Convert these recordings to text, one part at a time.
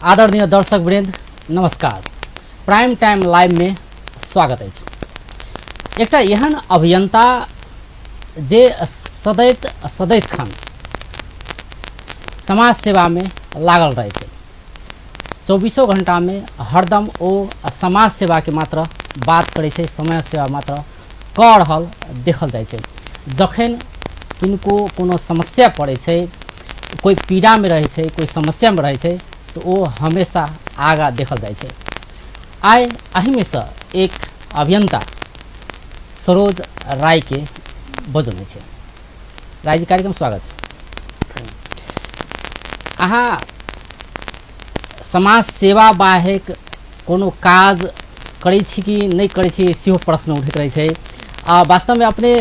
आदरणीय दर्शक वृंद नमस्कार। प्राइम टाइम लाइव में स्वागत अछि। एकटा एहन अभियंता जे सदैत सदैत खन समाज सेवा में लागल रहै छै, 24 घंटा में हरदम ओ समाज सेवा के मात्र बात करै छै, समाज सेवा मात्र कऽ रहल देखल जाइ छै। जखन किनको कोनो समस्या पड़ै छै, कोई पीड़ा में रहै छै, कोई समस्या में रहै छै, तो ओ हमेशा आगा देखल जाइ छै। आइ एहिमे सँ एक अभियंता सरोज राय के बजौने छै। राय जी, कार्यक्रम स्वागत छै। अहाँ समाज सेवा बाहेक कोनो काज करै छी कि नहि करै छी सेहो प्रश्न उठैत रहै छै। आ वास्तवमे अपने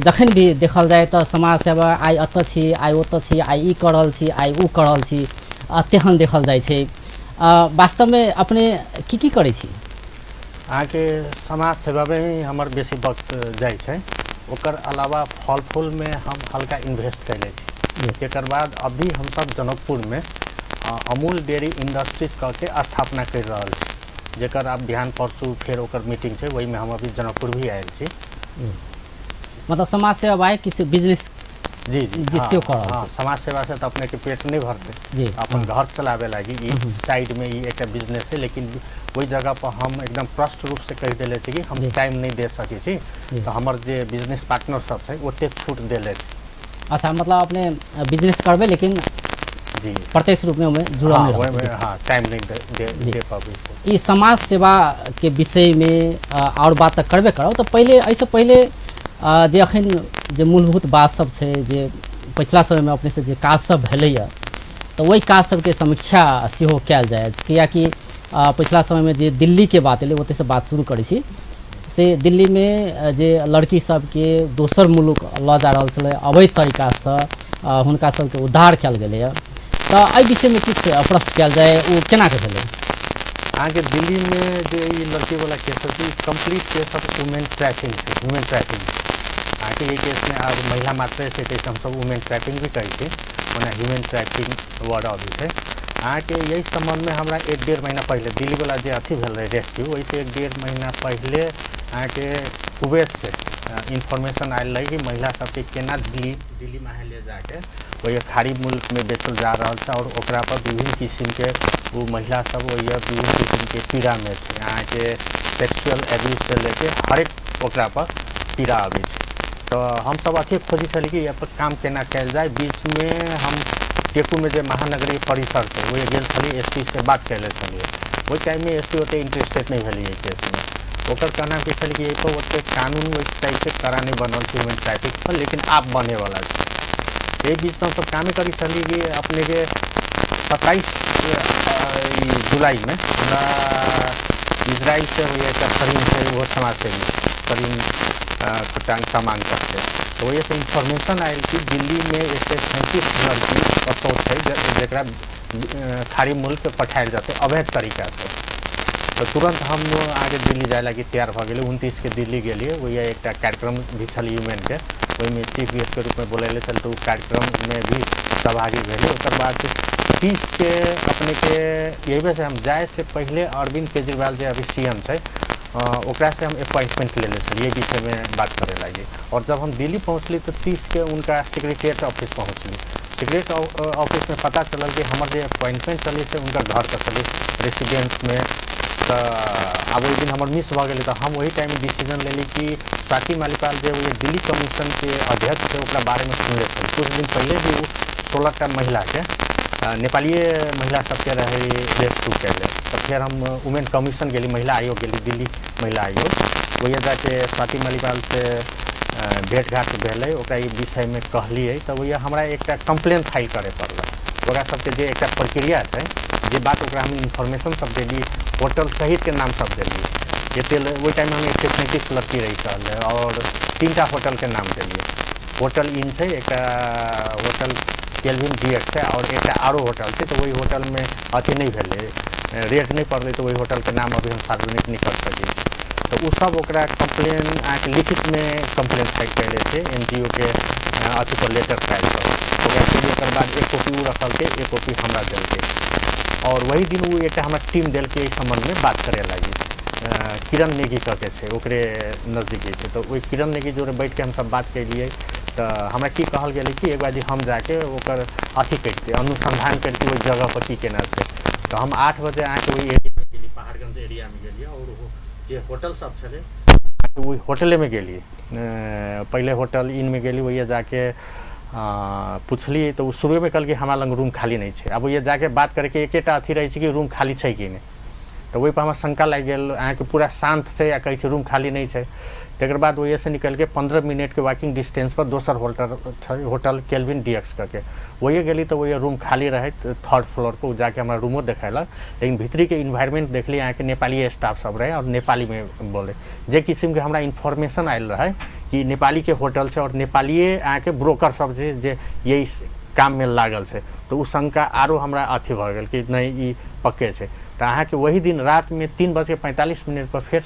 जखन भी देखल जाय तऽ समाज सेवा आइ एतऽ छी, आइ ओतऽ छी, आइ ई कऽ रहल छी, आइ ओ कऽ रहल छी, तेहन देखल जाइ छै। वास्तवमे अपने की की करै छी? अहाँके समाज सेवामे ही हमर बेसी वक्त जाइ छै। ओकर अलावा फल फूलमे हम हल्का इन्वेस्ट कयले छी। एकर बाद अभी हमसब जनकपुरमे अमूल डेयरी इंडस्ट्रीज कऽ के स्थापना करि रहल छी, जेकर आब बिहान परसू फेर ओकर मीटिंग छै, ओहिमे हम अभी जनकपुर भी आयल छी। मतलब समाज सेवा बाहेक किछु बिजनेस जी जी जे हाँ, सेहो कऽ रहल हाँ, छी। समाज सेवा से तऽ अपने के पेट नहि भरतै जी अपन घर चलावे लागी ई साइड में ई एकटा बिजनेस है। लेकिन ओहि जगह पर हम एकदम स्पष्ट रूप से कहि देले छी कि हम टाइम नहीं दे सकै छी, तऽ हमर जे बिजनेस पार्टनर सब छै ओते छूट देले छै। अच्छा, मतलब अपने बिजनेस करबै लेकिन जी प्रत्यक्ष रूप में ओहिमे जुड़ल हाँ, नहि रहबै। ओहिमे हाँ टाइम नहीं दे दे पाबै छी। ई समाज सेवा के विषय में और बात तऽ करबे करब, तऽ पहिले एहिसँ पहिले जे अखन जे मूलभूत बात सब छै, जे पछिला समयमे अपने से जे काज सब भेलैए, तऽ ओहि काज सबके समीक्षा सेहो कयल जाय। कियाकि पछिला समयमे जे दिल्लीके बात एलै, ओतहिसँ बात शुरू करै छी। से दिल्लीमे जे लड़की सबके दोसर मुल्क लऽ जा रहल छलै अवैध तरीकासँ, हुनका सबके उद्धार कयल गेलैए, तऽ एहि विषयमे किछु प्रश्न कयल जाय, ओ केना के भेलै? अहाँके दिल्लीमे जे ई लड़कीवला केस छै, complete case of women trafficking छै, ह्यूमन ट्रैफिंग। अहाँके ई केसमे आब महिला मात्रे छै, ताहिसँ हमसब वुमेन ट्रैफिंग भी कहै छी, ओना ह्यूमन ट्रैफिंग वर्ड अबै छै। अहाँके यही सम्बन्धमे हमरा 1-1.5 महीना पहिले दिल्लीवला जे अथी भेल रहै रेस्क्यू, ओहिसँ 1-1.5 महीना पहिले अहाँके कुवैतसँ इन्फॉर्मेशन आयल रहै कि महिला सबके केना दिल्लीमे अहाँ ले जाके ओहि खाड़ी मुल्कमे बेचल जा रहल छै और ओकरा पर विभिन्न किसिमके ओ महिला सब ओहि विभिन्न किसिमके पीड़ामे छै। अहाँके सेक्सुअल एब्यूज से लेके हरेक ओकरा पर पीड़ा आबै छै। तऽ हमसब अथी खोजै छली कि एहि पर काम केना कयल जाय। बीचमे हम टेकूमे जे महानगरीय परिसर छै ओहि गेल छलियै, एस पी से बात कयले छलियै। ओहि टाइममे एस पी ओते इंटरेस्टेड नहि भेलियै एहि केसमे। ओकर कहना की छलै कि एहि पर ओते कानून ओहि टाइपके कड़ा नहि बनल छै ह्यूमन ट्रैफिक पर, लेकिन आब बनेवला छै। एहि बीचमे हमसब कामे करै छलियै कि अपनेके 27 जुलाईमे हमरा इजराइल से एकटा सलीम छै, ओहो समाजसेवी सलीम तमांग करके, तऽ ओहिसँ इन्फॉर्मेशन आयल कि दिल्लीमे 137 लड़की कतहु छै जकरा खाड़ी मुल्क पठायल जेतै अवैध तरीकासँ। तऽ तुरंत हम आगे दिल्ली जाय लागी तैयार भऽ गेलियै। 29 के दिल्ली गेलियै, ओहि एकटा कार्यक्रम भी छल ह्यूमनके, ओहिमे चीफ गेस्टके रूपमे बोलैले छल, तऽ ओ कार्यक्रममे भी सहभागी भेलै। ओकर बाद 30 के अपनेके यही वजह से हम जाय से पहिले अरविंद केजरीवाल जे अभी सी एम छै, ओकरा से हम अपॉइंटमेंट लेले छलियै विषयमे बात करे लागी। और जब हम दिल्ली पहुँचली तऽ 30 के उनका सेक्रेटेरिएट ऑफिस पहुँचली। सेक्रेटेरिएट ऑफिसमे पता चलल कि हमर जे अपॉइंटमेंट छलै से उनका घर पर छलै रेसिडेंसमे। तऽ आब ओहि दिन हमर मिस भऽ गेलै, तऽ हम ओहि टाइममे डिसीजन लेली कि स्वाति मालीपाल जे दिल्ली कमीशनके अध्यक्ष छै ओकरा बारेमे सुनले छलै। कुछ दिन पहिले भी ओ 16टा महिलाके नेपालीय महिला सबके रहै रेस्क्यू कयले। तऽ फेर हम वुमेन कमीशन गेली, महिला आयोग गेली, दिल्ली महिला आयोग, ओहि जाके स्वाति मालीपाल से भेट घाट भेलै, ओकरा ई विषयमे कहलियै। तऽ ओहि हमरा एकटा कम्प्लेन फाइल करे पड़लै। ओकरा सबके जे एकटा प्रक्रिया छै, जे बात ओकरा हम इन्फॉर्मेशन सब देली, होटल सहितके नाम सब देली। एते ओहि टाइममे हम 137 लड़की रही कहलै और 3टा होटलके नाम देलियै। होटल इन छै, एकटा होटल केल्विन डी एक्स छै और एकटा आरो होटल छै। तऽ ओहि होटलमे अथी नहि भेलै, रेट नहि पड़लै, तऽ ओहि होटलके नाम अभी हम सार्वजनिक नहि कर सकै छी। तऽ ओ सब ओकरा कम्प्लेन अहाँके लिखितमे कम्प्लेन फाइल कयले छै NGO के अथी पर लेटर फाइल पर। ओकरा फिर ओकर बाद एक कॉपी ओ रखलकै, एक कॉपी हमरा देलकै और वही दिन ओ एकटा हमरा टीम देलकै एहि सम्बन्धमे बात करे लागी। किरण नेगी कह के छै, ओकरे नजदीकी छै। तऽ ओहि किरण नेगी जोड़े बैठके हमसब बात केलियै तऽ हमरा की कहल गेलै कि एक बार हम जाके ओकर अथी करितियै, अनुसंधान करितियै ओहि जगह पर की केना छै। तऽ हम 8 बजे अहाँके ओहि एरियामे गेलियै, पहाड़गंज एरियामे गेलियै और जे होटल सब छलै ओहि होटलेमे गेलियै। पहिले होटल इनमे गेली, वही जाके पुछलियै तऽ ओ शुरुएमे कहलकै हमरा लग रूम खाली नहि छै। आब वही जाके बात करैके एकेटा अथी रहै छै कि रूम खाली छै कि नहि। तऽ ओहिपर हमरा शंका लागि गेल, अहाँके पूरा शान्त छै आ कहै छै रूम खाली नहि छै। तकर बाद ओहिसँ निकलिके 15 मिनटके वॉकिंग डिस्टेंस पर दोसर होटल छै, होटल केल्विन डीएक्स करके, वही गेली तऽ वही रूम खाली रहै थर्ड फ्लोर पर। ओ जाके हमरा रूमो देखेलक, लेकिन भीतरीके इन्वायरमेंट देखली अहाँके नेपाली स्टाफ सब रहै और नेपालीमे बोले। जे किसिमके हमरा इन्फॉर्मेशन आयल रहै कि नेपालीके होटल छै और नेपालिए अहाँके ब्रोकर सब छै जे यही काममे लागल छै, तऽ ओ शंका आरो हमरा अथी भऽ गेल कि नहि ई पक्के छै। तऽ अहाँके वही दिन रातमे 3:45 पर फेर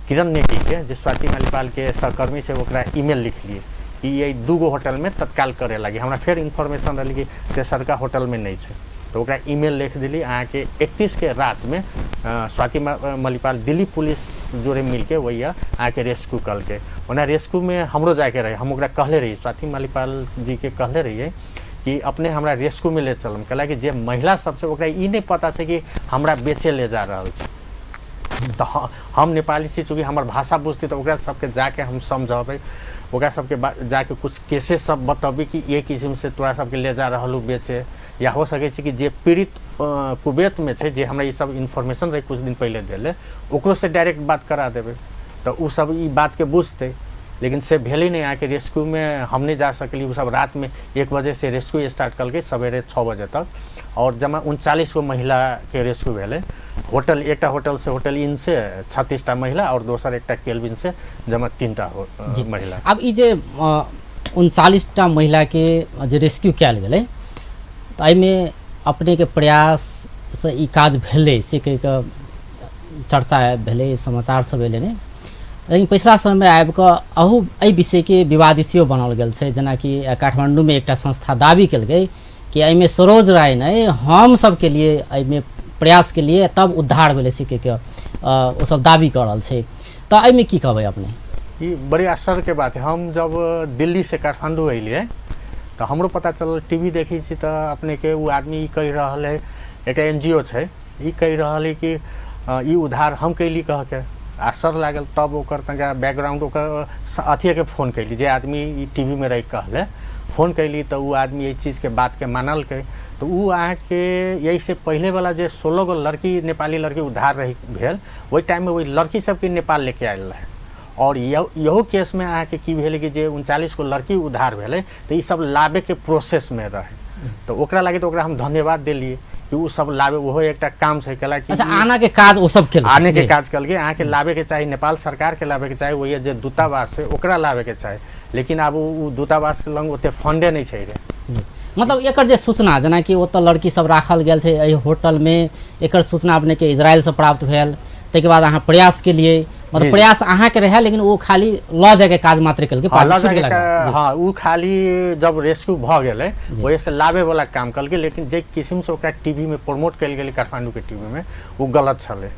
किरण नेगीके जे स्वाति मालीपालके सहकर्मी छै ओकरा ईमेल लिखलियै कि ये 2 गो होटलमे तत्काल करे लागी। हमरा फेर इन्फॉर्मेशन रहलै कि तेसरका होटलमे नहि छै, तऽ ओकरा ईमेल लिख देली। अहाँके 31 के रातमे स्वाति मलिपाल दिल्ली पुलिस जोड़े मिलके वही अहाँके रेस्क्यू कलकै। ओना रेस्क्यूमे हमरो जाके रहै, हम ओकरा कहले रहियै, स्वाति मालीपाल जीके कहले रहियै कि अपने हमरा रेस्क्यूमे ले चलम, कहला कि जे महिला सब छै ओकरा ई नहि पता छै कि हमरा बेचे ले जा रहल छै। तऽ हम नेपाली छी, चूँकि हमर भाषा बुझतै तऽ ओकरा सबके जाके हम समझेबै, ओकरा सबके जाके कुछ केसेस सब बतेबै कि ये किसिमसँ तोरा सबके ले जा रहल हूँ बेचे। या हो सकै छै कि जे पीड़ित कुवैतमे छै, जे हमरा ई सब इन्फॉर्मेशन रहै कुछ दिन पहिले देले, ओकरोसँ डायरेक्ट बात करा देबै तऽ ओ सब ई बातके बुझतै। लेकिन से भेलै नहि, अहाँके रेस्क्यूमे हम नहि जा सकली। ओ सब रातमे 1 बजेसँ रेस्क्यू स्टार्ट कलकै सवेरे 6 बजे तक और जमा 39 गो महिलाके रेस्क्यू भेलै। होटल एकटा होटलसँ होटल इनसँ 36टा महिला और दोसर एकटा केल्विनसँ जमा 3टा महिला। आब ई जे 39टा महिलाके जे रेस्क्यू कयल गेलै तऽ एहिमे अपनेके प्रयाससँ ई काज भेलै से कहि कऽ चर्चा भेलै, समाचार सब एलै ने। लेकिन पछिला समयमे आबि कऽ अहू एहि विषयके विवादित सेहो बनाओल गेल छै। जेनाकि काठमाण्डूमे एकटा संस्था दावी केलकै कि एहिमे सरोज राय नहि, हम सबके लिए एहिमे प्रयास के लिए तब उद्धार भेलै से कहि कऽ ओ सब दावी कऽ रहल छै। तऽ एहिमे की कहबै अपने? ई बड़ी आश्चर्यके बात है। हम जब दिल्ली से काठमाण्डू अयलियै तऽ हमरो पता चलल, टीवी देखै छी तऽ अपनेके ओ आदमी ई कहि रहल है, एकटा NGO छै, ई कहि रहल है कि ई उद्धार हम कैली कहके। आश्चर्य लागल। तब ओकर तनिका बैकग्राउंड ओकर अथिएके फोन कैली, जे आदमी ई टीवीमे रहि कहले फोन कैली तऽ ओ आदमी एहि चीजके बातके मानलकै। तऽ ओ अहाँके एहिसँ पहिलेवला जे 16 गो लड़की नेपाली लड़की उद्धार रही भेल, ओहि टाइममे ओहि लड़की सबके नेपाल लेके आयल रहै। और इहो केसमे अहाँके की भेलै कि जे 39 गो लड़की उद्धार भेलै तऽ ई सब लाबैके प्रोसेसमे रहै। तऽ ओकरा लागि तऽ ओकरा हम धन्यवाद देलियै कि ओ सब लाबे, ओहो एकटा काम छै। कहला कि अच्छा, आना के काज ओ सब केलकै। आने के काज केलकै। अहाँके लाबेके चाही, नेपाल सरकारके लाबेके चाही, वही जे दूतावास छै ओकरा लाबेके चाही। लेकिन आब ओ दूतावास लग ओते फंडे नहि छै रे। मतलब एकर जे सूचना, जेनाकि ओतऽ लड़की सब राखल गेल छै एहि होटलमे, एकर सूचना अपनेके इजरायलसँ प्राप्त भेल, ताहिके बाद अहाँ प्रयास केलियै, मतलब प्रयास अहाँके रहै लेकिन ओ खाली लऽ जायके काज मात्र केलकै, पाछू छूटि गेलक। हाँ, ओ खाली जब रेस्क्यू भऽ गेलै ओहिसँ लाबेवला काम केलकै। लेकिन जे किसिमसँ ओकरा टीवीमे प्रमोट कयल गेलै काठमाण्डूके टीवीमे, ओ गलत छलै।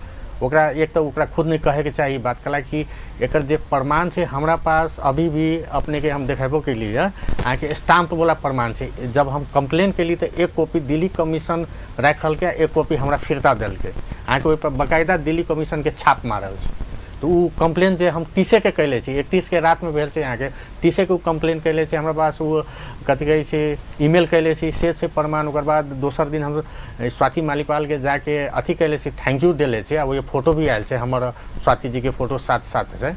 ओकरा एक तऽ ओकरा खुद नहि कहैके चाही ई बात, कहला कि एकर जे प्रमाण छै हमरा पास अभी भी अपनेके हम देखेबो केलियै हँ, अहाँके स्टाम्पवला प्रमाण छै। जब हम कम्प्लेन केली तऽ एक कॉपी दिल्ली कमीशन राखलकै, एक कॉपी हमरा फिरता देलकै। अहाँके ओहिपर बकायदा दिल्ली कमीशनके छाप मारल छै। तऽ ओ कम्प्लेन जे हम 30के कैले छी, 31 के रातमे भेल छै अहाँके, 30के ओ कम्प्लेन कैले छै। हमरा पास ओ कथी कहै छै ईमेल कैले छी, से छै प्रमाण। ओकर बाद दोसर दिन हम स्वाति मालीपालके जाके अथी कैले छी, thank you देले छी। आ ओहि फोटो भी आयल छै, हमर स्वाति जीके फोटो साथ साथ छै,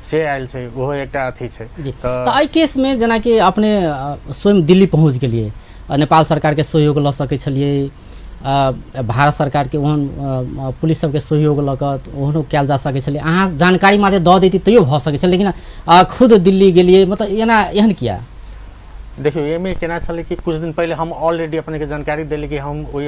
से आयल छै, ओहो एकटा अथी छै। तऽ एहि केसमे जेनाकि अपने स्वयं दिल्ली पहुँच गेलियै, नेपाल सरकारके सहयोग लऽ सकै छलियै, भारत सरकारके ओहन पुलिस सबके सहयोग लऽ कऽ ओहनो कयल जा सकै छलै, अहाँ जानकारी मात्र दऽ दैती तैयो भऽ सकै छलै, लेकिन खुद दिल्ली गेलियै, मतलब एना एहन किया? देखियौ, एहिमे केना छलै कि कुछ दिन पहिले हम ऑलरेडी अपनेके जानकारी देली कि हम ओहि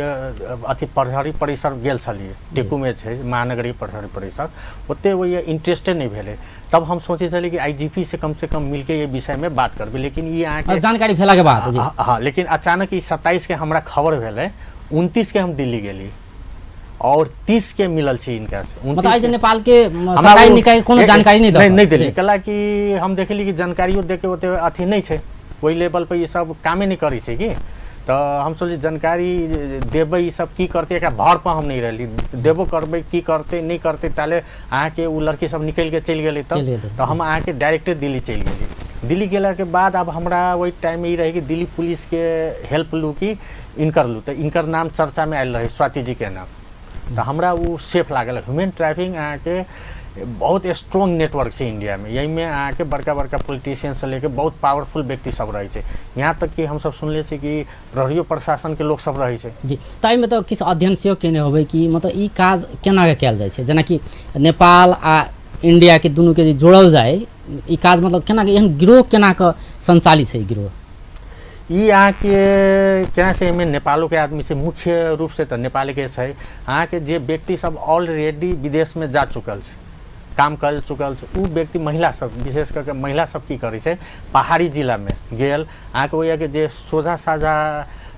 अथी प्रहरी परिसर गेल छलियै, टेकूमे छै महानगरीय प्रहरी परिसर, ओते ओहि इंटरेस्टे नहि भेलै। तब हम सोचै छलियै कि IGP से कम से कम मिलके ये विषयमे बात करबै, लेकिन ई अहाँके जानकारी भेलाके बाद जी। हाँ, लेकिन अचानक ई 27 के हमरा खबर भेलै, 29 के हम दिल्ली गेली और 30 के मिलल छी इनका से। मतलब आइ जे नेपाल के सरकारी निकाय कोनो जानकारी नहीं दऽ नहीं देली, कला कि हम देखली कि जानकारियो देके ओते अथी नहीं छै, ओहि लेवल पर ई सब कामे नहीं करै छै कि, तऽ हम सोचली जानकारी देबै ई सब की करतै, एकरा भर पर हम नहीं रहली, देबो करबै की करतै नहीं करतै, ताले अहाँके ओ लड़की सब निकलि के चलि गेलै तब, तऽ हम अहाँके डायरेक्टे दिल्ली चलि गेली। दिल्ली गेलाके बाद आब हमरा ओहि टाइम ई रहै कि दिल्ली पुलिसके हेल्प लू कि इनकर लू, तऽ इनकर नाम चर्चामे आयल रहै, स्वाति जीके नाम, तऽ हमरा ओ सेफ लागल। ह्यूमन ट्रैफिंग अहाँके बहुत स्ट्रॉन्ग नेटवर्क छै इंडियामे, एहिमे अहाँके बड़का बड़का पॉलिटिशियनसँ लेके बहुत पावरफुल व्यक्ति सब रहै छै, यहाँ तक कि हमसब सुनले छी कि प्रहरियो प्रशासनके लोक सब रहै छै। जी, तऽ एहिमे तऽ किछु अध्ययन सेहो केने होबै कि मतलब ई काज केना कऽ कयल जाइ छै, जेनाकि नेपाल आ इंडियाके दुनूके जे जोड़ल जाय ई काज, मतलब केना एहन गिरोह केना कऽ संचालित छै ई गिरोह? ई अहाँके केना छै, एहिमे नेपालोके आदमी छै, मुख्य रूपसँ तऽ नेपालके छै। अहाँके जे व्यक्ति सब ऑलरेडी विदेशमे जा चुकल छै, काम कर चुकल छै, ओ व्यक्ति महिला सब, विशेष करके महिला सब की करै छै, पहाड़ी जिलामे गेल, अहाँके ओहिके जे सोझा साझा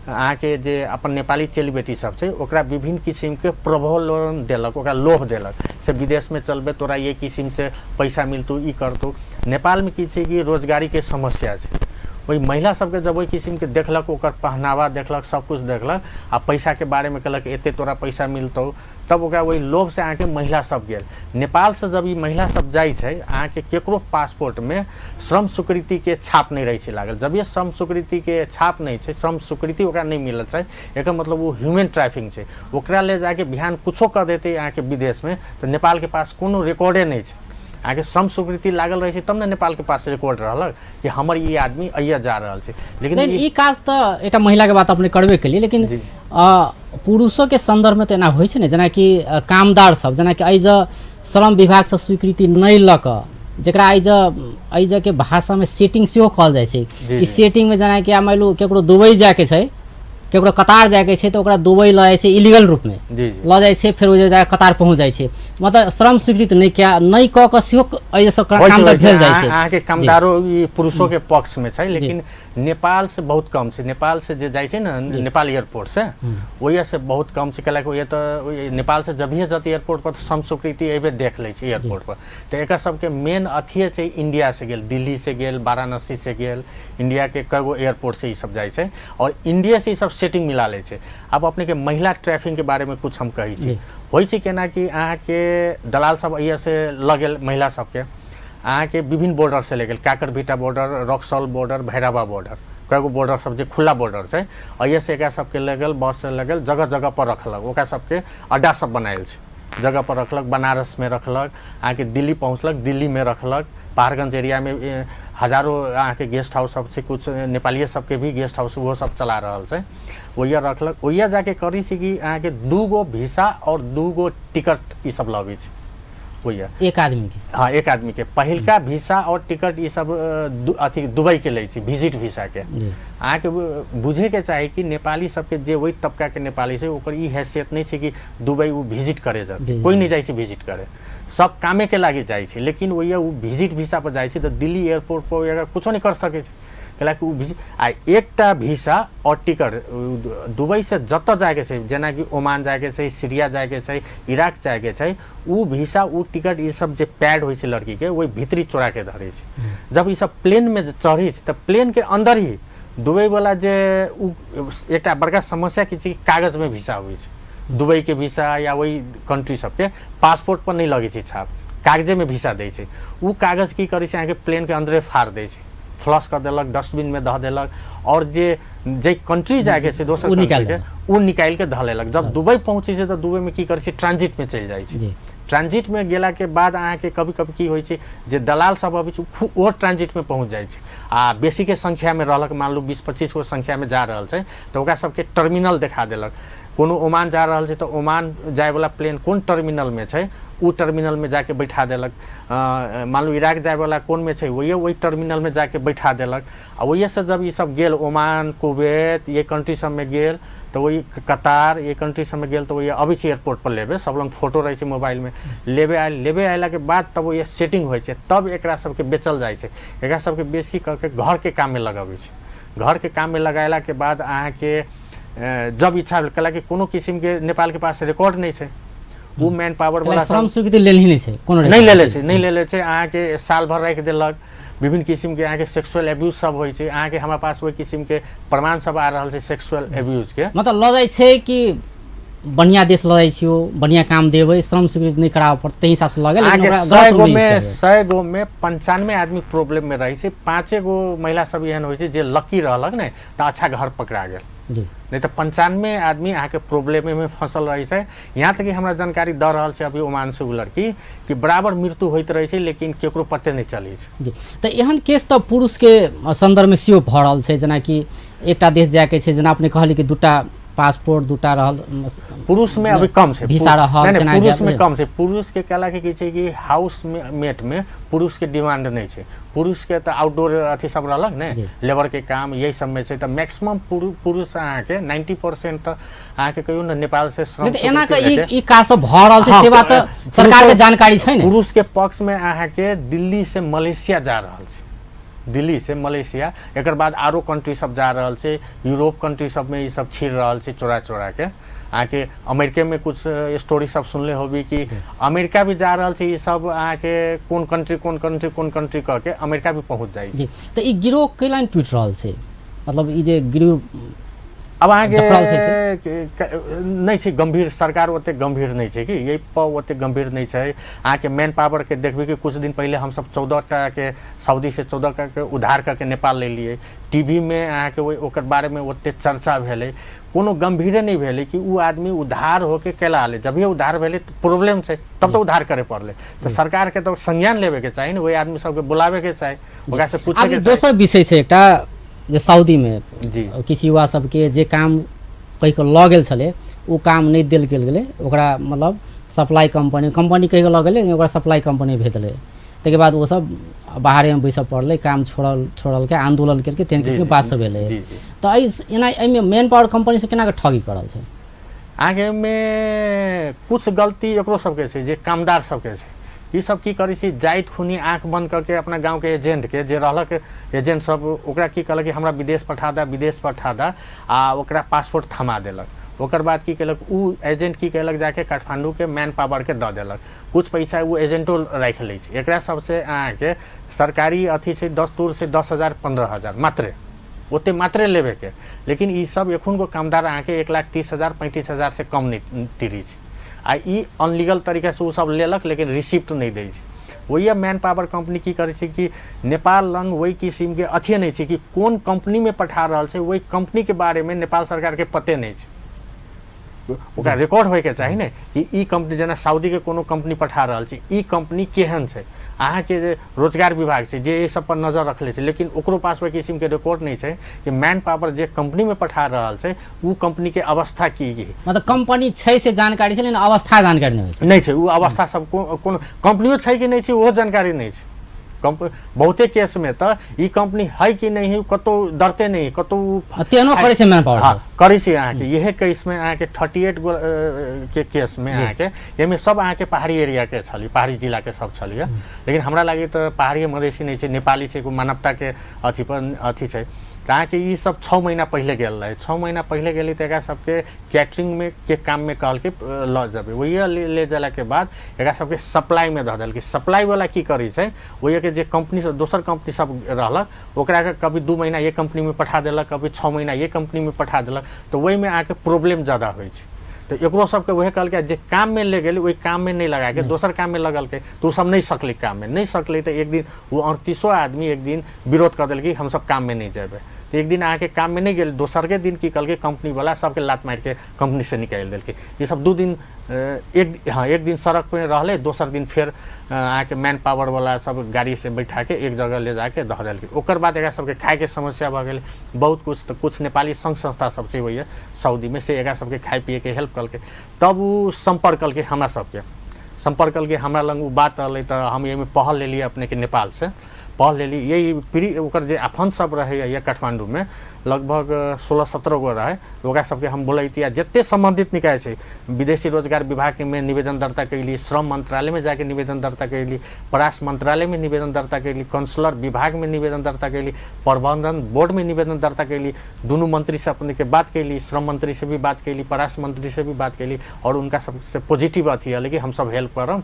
अहाँके जे अपन नेपाली चेली बेटी सब छै ओकरा विभिन्न किसिमके प्रलोभन देलक, ओकरा लोभ देलक से विदेशमे चलबै तोरा ये किसिमसँ पैसा मिलतौ, ई करतौ। नेपालमे की छै कि रोजगारीके समस्या छै, ओहि महिला सबके जब ओहि किसिमके देखलक, ओकर पहनावा देखलक, सब कुछ देखलक आ पैसाके बारेमे कहलक एते तोरा पैसा मिलतौ, तब ओकरा ओहि लोभसँ अहाँके महिला सब गेल। नेपालसँ जब ई महिला सब जाइ छै, अहाँके केकरो पासपोर्टमे श्रम स्वीकृतिके छाप नहि रहै छै लागल। जब ये श्रम स्वीकृतिके छाप नहि छै, श्रम स्वीकृति ओकरा नहि मिलल छै, एकर मतलब ओ ह्यूमन ट्रैफिंग छै। ओकरा ले जाके बिहान कुछो कऽ देतै अहाँके विदेशमे, तऽ नेपालके पास कोनो रिकॉर्डे नहि छै। अहाँके श्रम स्वीकृति लागल रहै छै तब ने नेपालके पास रिकॉर्ड रहलक कि हमर ई आदमी अइया जा रहल छै। लेकिन ई काज तऽ एकटा महिलाके बात अपने करबे केलियै, लेकिन पुरुषोके सन्दर्भमे तऽ एना होइ छै ने, जेनाकि कामदार सब, जेनाकि एहि जे श्रम विभागसँ स्वीकृति नहि लऽ कऽ, जकरा एहि जे के भाषामे सेटिंग सेहो कहल जाइ छै कि सेटिंगमे जेनाकि आब मानि लू केकरो दुबई जाइके छै, केकरो कतार जाइके छै, तऽ ओकरा दुबई लऽ जाइ छै इलीगल रूपमे लऽ जाइ छै, फेर ओ जाके कतार पहुँच जाइ छै, मतलब श्रम स्वीकृति नहि कए नहि कऽ कऽ सेहो एहि सब काम तऽ भेल जाइ छै। अहाँके कामदारो ई पुरुषोके पक्षमे छै, लेकिन नेपाल से बहुत कम छै। नेपाल से जे जाइ छै ने नेपाल एयरपोर्ट से, ओहिया से बहुत कम छै, कैलाकि ओहिया तऽ नेपाल से जभिए जतै एयरपोर्ट पर तऽ श्रम स्वीकृति एबे देख लै छै एयरपोर्ट पर। तऽ एकर सबके मेन अथिए छै इंडिया से गेल, दिल्ली से गेल, वाराणसी से गेल, इंडिया के कएगो एयरपोर्ट से ई सब जाइ छै और इंडिया से ई सब सेटिंग मिला लै छै। आब अपने के महिला ट्रैफिंग के बारे में कुछ हम कहै छी। होइ छै केना कि अहाँके दलाल सब एहिया से लऽ गेल महिला सबके, अहाँके विभिन्न बॉर्डर से ले गेल, Kakarbhitta border, Raxaul border, Bhairahawa border, कएगो बॉर्डर सब जे खुला बॉर्डर छै, एहिया से एकरा सबके लऽ गेल, बस से लऽ गेल, जगह जगह पर रखलक, ओकरा सबके अड्डा सब बनायल छै, जगह पर रखलक, बनारसमे रखलक, अहाँके दिल्ली पहुँचलक, दिल्लीमे रखलक, पहाड़गंज एरियामे हजारो अहाँके गेस्ट हाउस सब छै, कुछ नेपालिये सबके भी गेस्ट हाउस ओहो सब चला रहल छै, ओहिया रखलक। ओहिया जाके करै छै कि अहाँके 2 गो वीसा और 2 गो टिकट ई सब लबै छै ओहिया, एक आदमी के। हाँ, एक आदमी के पहिलका वीसा और टिकट ई सब अथी दुबई के लै छै, विजिट वीसा के। अहाँके बुझैके चाही कि नेपाली सबके जे ओहि तबकाके नेपाली छै ओकर ई हैसियत नहि छै कि दुबई ओ विजिट करे जात, कोइ नहि जाइ छै विजिट करे, सब कामेके लागि जाइ छै। लेकिन ओहिया ओ विजिट वीसा पर जाइ छै तऽ दिल्ली एयरपोर्ट पर ओहिया कुछो नहि कर सकै छै, कैलाकि ओ भिजिट आ एकटा वीसा और टिकट दुबई से जतऽ जाइके छै, जेनाकि ओमान जाइके छै, सीरिया जाइके छै, इराक जाइके छै, उ वीसा उ टिकट ई सब जे पैड होइ छै लड़कीके ओहि भीतरी चोराके धरै छै। जब ई सब प्लेनमे चढ़ै छै तऽ प्लेनके अन्दर ही दुबईवला जे उ एकटा बड़का समस्या की छै कि कागजमे वीसा होइ छै, दुबईके वीसा या ओहि कंट्री सबके पासपोर्ट पर नहि लगै छै छाप, कागजेमे वीसा दै छै। उ कागज की करै छै अहाँके प्लेनके अन्दरे फाड़ दै छै, फ्लश कऽ देलक, डस्टबिनमे धऽ देलक, और जे जे कंट्री जाइके छै दोसर कंट्रीके उ निकालि के धऽ लेलक। जब दुबई पहुँचै छै तऽ दुबईमे की करै छै, ट्रांजिटमे चलि जाइ छै। ट्रांजिटमे गेलाके बाद अहाँके कभी कभी की होइ छै जे दलाल सब अबै छै ओहो ट्रांजिटमे पहुँच जाइ छै आ बेसीके संख्यामे रहलक, मान लू 20-25 गो संख्यामे जा रहल छै तऽ ओकरा सबके टर्मिनल देखा देलक। कोनो ओमान जा रहल छै तऽ ओमान जायवला प्लेन कोन टर्मिनलमे छै ओ टर्मिनलमे जाके बैठा देलक। मान लू इराक जायवला कोनमे छै वही ओहि टर्मिनलमे जाके बैठा देलक। आ ओहिसँ जब ई सब गेल ओमान, कुवैत, ये कंट्री सबमे गेल तऽ वही कतार, ये कंट्री सबमे गेल तऽ वही अबै छै एयरपोर्ट पर लेबे, सब लग फोटो रहै छै मोबाइलमे, लेबे आयल, लेबे अयलाके बाद तब वही सेटिंग होइ छै, तब एकरा सबके बेचल जाइ छै। एकरा सबके बेसी कऽ के घरके काममे लगबै छै। घरके काममे लगेलाके बाद अहाँके जब इच्छा भेल, कैलाकि कोनो किसिमके नेपालके पास रिकॉर्ड नहि छै, ओ मैन पावर वाला श्रम स्वीकृति लेलही नहि छै, कोनो नहि लेले छै, नहि लेले छै। अहाँके साल भर राखि देलक, विभिन्न किसिमके अहाँके सेक्सुअल एब्यूज सब होइ छै। अहाँके हमरा पास ओहि किसिमके प्रमाण सब आ रहल छै सेक्सुअल एब्यूजके। मतलब लऽ जाइ छै कि बढ़िया देश लऽ जाइ छियौ, बढ़िया काम देबै, श्रम स्वीकृति नहि कराबऽ पड़तै, ताहि हिसाबसँ लऽ गेल। लेकिन ओकरा गलत रूपमे यूज कयल गेल। 100 गो मे 95 आदमी प्रॉब्लम में रहै छै, 5 गो महिला सब एहन होइ छै जे लकी रहलक ने तऽ अच्छा घर पकड़ा गेल जी, नहि तऽ 95 आदमी अहाँके प्रॉब्लमे फंसल रहै छै। यहाँ तक कि हमरा जानकारी दऽ रहल छै अभी ओमान से उ लड़की कि बराबर मृत्यु होइत रहै छै, लेकिन केकरो पते नहि चलै छै। जी, तऽ एहन केस तऽ पुरुषके सन्दर्भमे सेहो भऽ रहल छै, जेनाकि एकटा देश जायके छै, जेना अपने कहली कि 2टा पासपोर्ट, 2टा रहल, पुरुष में अभी कम छै, वीसा रहल, नहीं, नहीं, पुरुष में कम छै। पुरुष के कहला के की छै कि हाउस मेट में पुरुष के डिमांड नहीं छै, पुरुष के तऽ आउटडोर अथी सब रहलक ने, लेबर के काम यही सब में छै। तऽ मैक्सिमम पुरुष अहाँके 90% तऽ अहाँके कहियो ने नेपाल से श्रम एना के ई काज सब भऽ रहल छै, सेवा तऽ सरकार के जानकारी छै ने। पुरुष के पक्ष में अहाँके दिल्ली से मलेशिया जा रहल छै, दिल्ली से मलेशिया, एकर बाद आरो कंट्री सब जा रहल छै, यूरोप कंट्री सब में ई सब छिड़ रहल छै चोरा चोरा के। अहाँके अमेरिके में कुछ स्टोरी सब सुनले होबी कि अमेरिका भी जा रहल छै ई सब, अहाँके कोन कंट्री कोन कंट्री कोन कंट्री कह के अमेरिका भी पहुँच जाइ छै। तऽ ई गिरोह कैला टूटि रहल छै? मतलब ई जे गिरोह अब अहाँके नहि छै गंभीर, सरकार ओतेक गंभीर नहि छै कि एहि पर ओतेक गंभीर नहि छै। अहाँके मैन पावर के देखबै कि कुछ दिन पहिले हमसब 14 टा के सऊदी से 14 टा के उधार करके नेपाल ले लिए, टीवी में अहाँके ओकर बारे में ओतेक चर्चा भेलै, कोनो गंभीरे नहि भेलै कि ओ आदमी उधार होके केला आले। जब उधार भेलै तऽ प्रॉब्लम छै तब तऽ उधार करे पड़लै, तऽ सरकार के तऽ संज्ञान लेबे के चाही ने, ओहि आदमी सबके बुलावे के चाही, ओकरा से पूछे के चाही। दोसर विषय छै एकटा जे सऊदीमे जी किछु युवा सबके जे काम कहि कऽ लऽ गेल छलै ओ काम नहि देल गेल गेलै, ओकरा मतलब सप्लाई कम्पनी, कम्पनी कहि कऽ लऽ गेलै, ओकरा सप्लाई कम्पनी भेज देलै, ताहिके बाद ओसब बाहरेमे बैसऽ पड़लै, काम छोड़लकै, आन्दोलन केलकै, तेहन किसिमके बात सब भेलै। तऽ एहि एना एहिमे मैन पावर कम्पनी सब केना कऽ ठगी कऽ रहल छै? अहाँके एहिमे कुछ गलती एकरो सबके छै जे कामदार सबके छै। ई सब की करै छै, जाइत खुनी आँख बंद करके अपना गाँवके एजेंटके जे रहलक एजेंट सब ओकरा की कहलक कि हमरा विदेश पठा दा, विदेश पठा दा, आ ओकरा पासपोर्ट थमा देलक। ओकर बाद की केलक उ एजेंट की केलक जाके काठमांडूके मैन पावरके दऽ देलक, कुछ पैसा ओ एजेंटो राखि लै छै। एकरा सबसे अहाँके सरकारी अथी छै दस्तूर से 10,000 15,000 मात्रे, ओते मात्रे लेबेके, लेकिन ई सब एखुनको कामदार अहाँके 1,30,000 35,000 से कम नहि तिरै छै। आ ई अनलीगल तरीका से ओ सब लेलक लेकिन रिसिप्ट नहि दै छै। वही मैन पावर कंपनी की करै छै कि नेपाल लग ओहि किसिमके अथिए नहि छै कि कोन कंपनीमे पठा रहल छै, ओहि कंपनीके बारेमे नेपाल सरकारके पते नहि छै। ओकरा रिकॉर्ड होइके चाही ने कि ई कंपनी जेना सऊदीके कोनो कंपनी पठा रहल छै, ई कंपनी केहन छै। अहाँके जे रोजगार विभाग छै जे एहि सब पर नजर रखले छै, लेकिन ओकरो पास ओहि किसिमके रिकॉर्ड नहि छै कि मैन पावर जे कंपनीमे पठा रहल छै ओ कंपनीके अवस्था की है। मतलब कंपनी छै से जानकारी छै लेकिन अवस्था जानकारी नहि होइ छै, नहि छै ओ अवस्था सब कोनो कंपनियो छै कि नहि छै ओहो जानकारी नहि छै। बहुते केसमे तऽ ई कंपनी है कि नहि है कतौ डरते नहि, कतौ तेहनो करै छै मैन पावर। हाँ करै छै। अहाँके इहे केसमे अहाँके 38 गो के केसमे अहाँके एहिमे सब अहाँके पहाड़ी एरियाके छलियै, पहाड़ी जिलाके सब छलियै, लेकिन हमरा लागि तऽ पहाड़ी मधेसी नहि छै, नेपाली छै, एगो मानवताके अथी पर अथी छै। तऽ अहाँके ई सब 6 महीना पहिले गेल रहै, 6 महीना पहिले गेली तऽ एकरा सबके कैटरिंगमे के काममे कहलकै लऽ जेबै, वही ले गेलाके बाद एकरा सबके सप्लाईमे धऽ देलकै। सप्लाईवला की करै छै ओहिके जे कंपनी सब दोसर कंपनी सब रहलक ओकरा के कभी 2 महीना ये कंपनीमे पठा देलक, कभी 6 महीना ये कंपनीमे पठा देलक, तऽ ओहिमे अहाँके प्रॉब्लम ज्यादा होइ छै। तऽ एकरो सबके वएह कहलकै जे काममे ले गेलै ओहि काममे नहि लगाके दोसर काममे लगलकै तऽ ओ सब नहि सकलै, काममे नहि सकलै तऽ एक दिन ओ 38 आदमी एक दिन विरोध कऽ देलकै हमसब काममे नहि जेबै। तऽ एक दिन अहाँके काममे नहि गेल, दोसरके दिन की कहलकै कंपनीवला सबके लात मारिके कंपनीसँ निकालि देलकै। ई सब 2 दिन एक दिन सड़क पे रहलै, दोसर दिन फेर अहाँके मैन पावरवला सब गाड़ीसँ बैठाके एक जगह ले जाके दऽ देलकै। ओकर बाद एकरा सबके खायके समस्या भऽ गेलै बहुत कुछ। तऽ कुछ नेपाली संघ संस्था सब छै होइए सऊदीमे, से एकरा सबके खाय पियैके हेल्प कलकै। तब ओ सम्पर्क कलकै हमरा सबके, सम्पर्क कलकै हमरा लग ओ बात अलै तऽ हम एहिमे पहल लेलियै अपनेके नेपालसँ पहल लेली। यही पीड़ित ओकर जे आफन्त सब रहैए काठमाण्डूमे लगभग 16-17 गो रहै, ओकरा सबके हम बोलैती आ जते सम्बन्धित निकाय छै विदेशी रोजगार विभागमे निवेदन दर्ता कैली, श्रम मन्त्रालयमे जाके निवेदन दर्ता कैली, परराष्ट्र मन्त्रालयमे निवेदन दर्ता कैली, कंसुलर विभागमे निवेदन दर्ता कैली, प्रबन्धन बोर्डमे निवेदन दर्ता कैली, दुनू मंत्री से अपने के बात कैली, श्रम मंत्री से भी बात कैली, परराष्ट्र मंत्री से भी बात कैली और उनका सबसे पॉजिटिव अथी अलै कि हम सब हेल्प करम,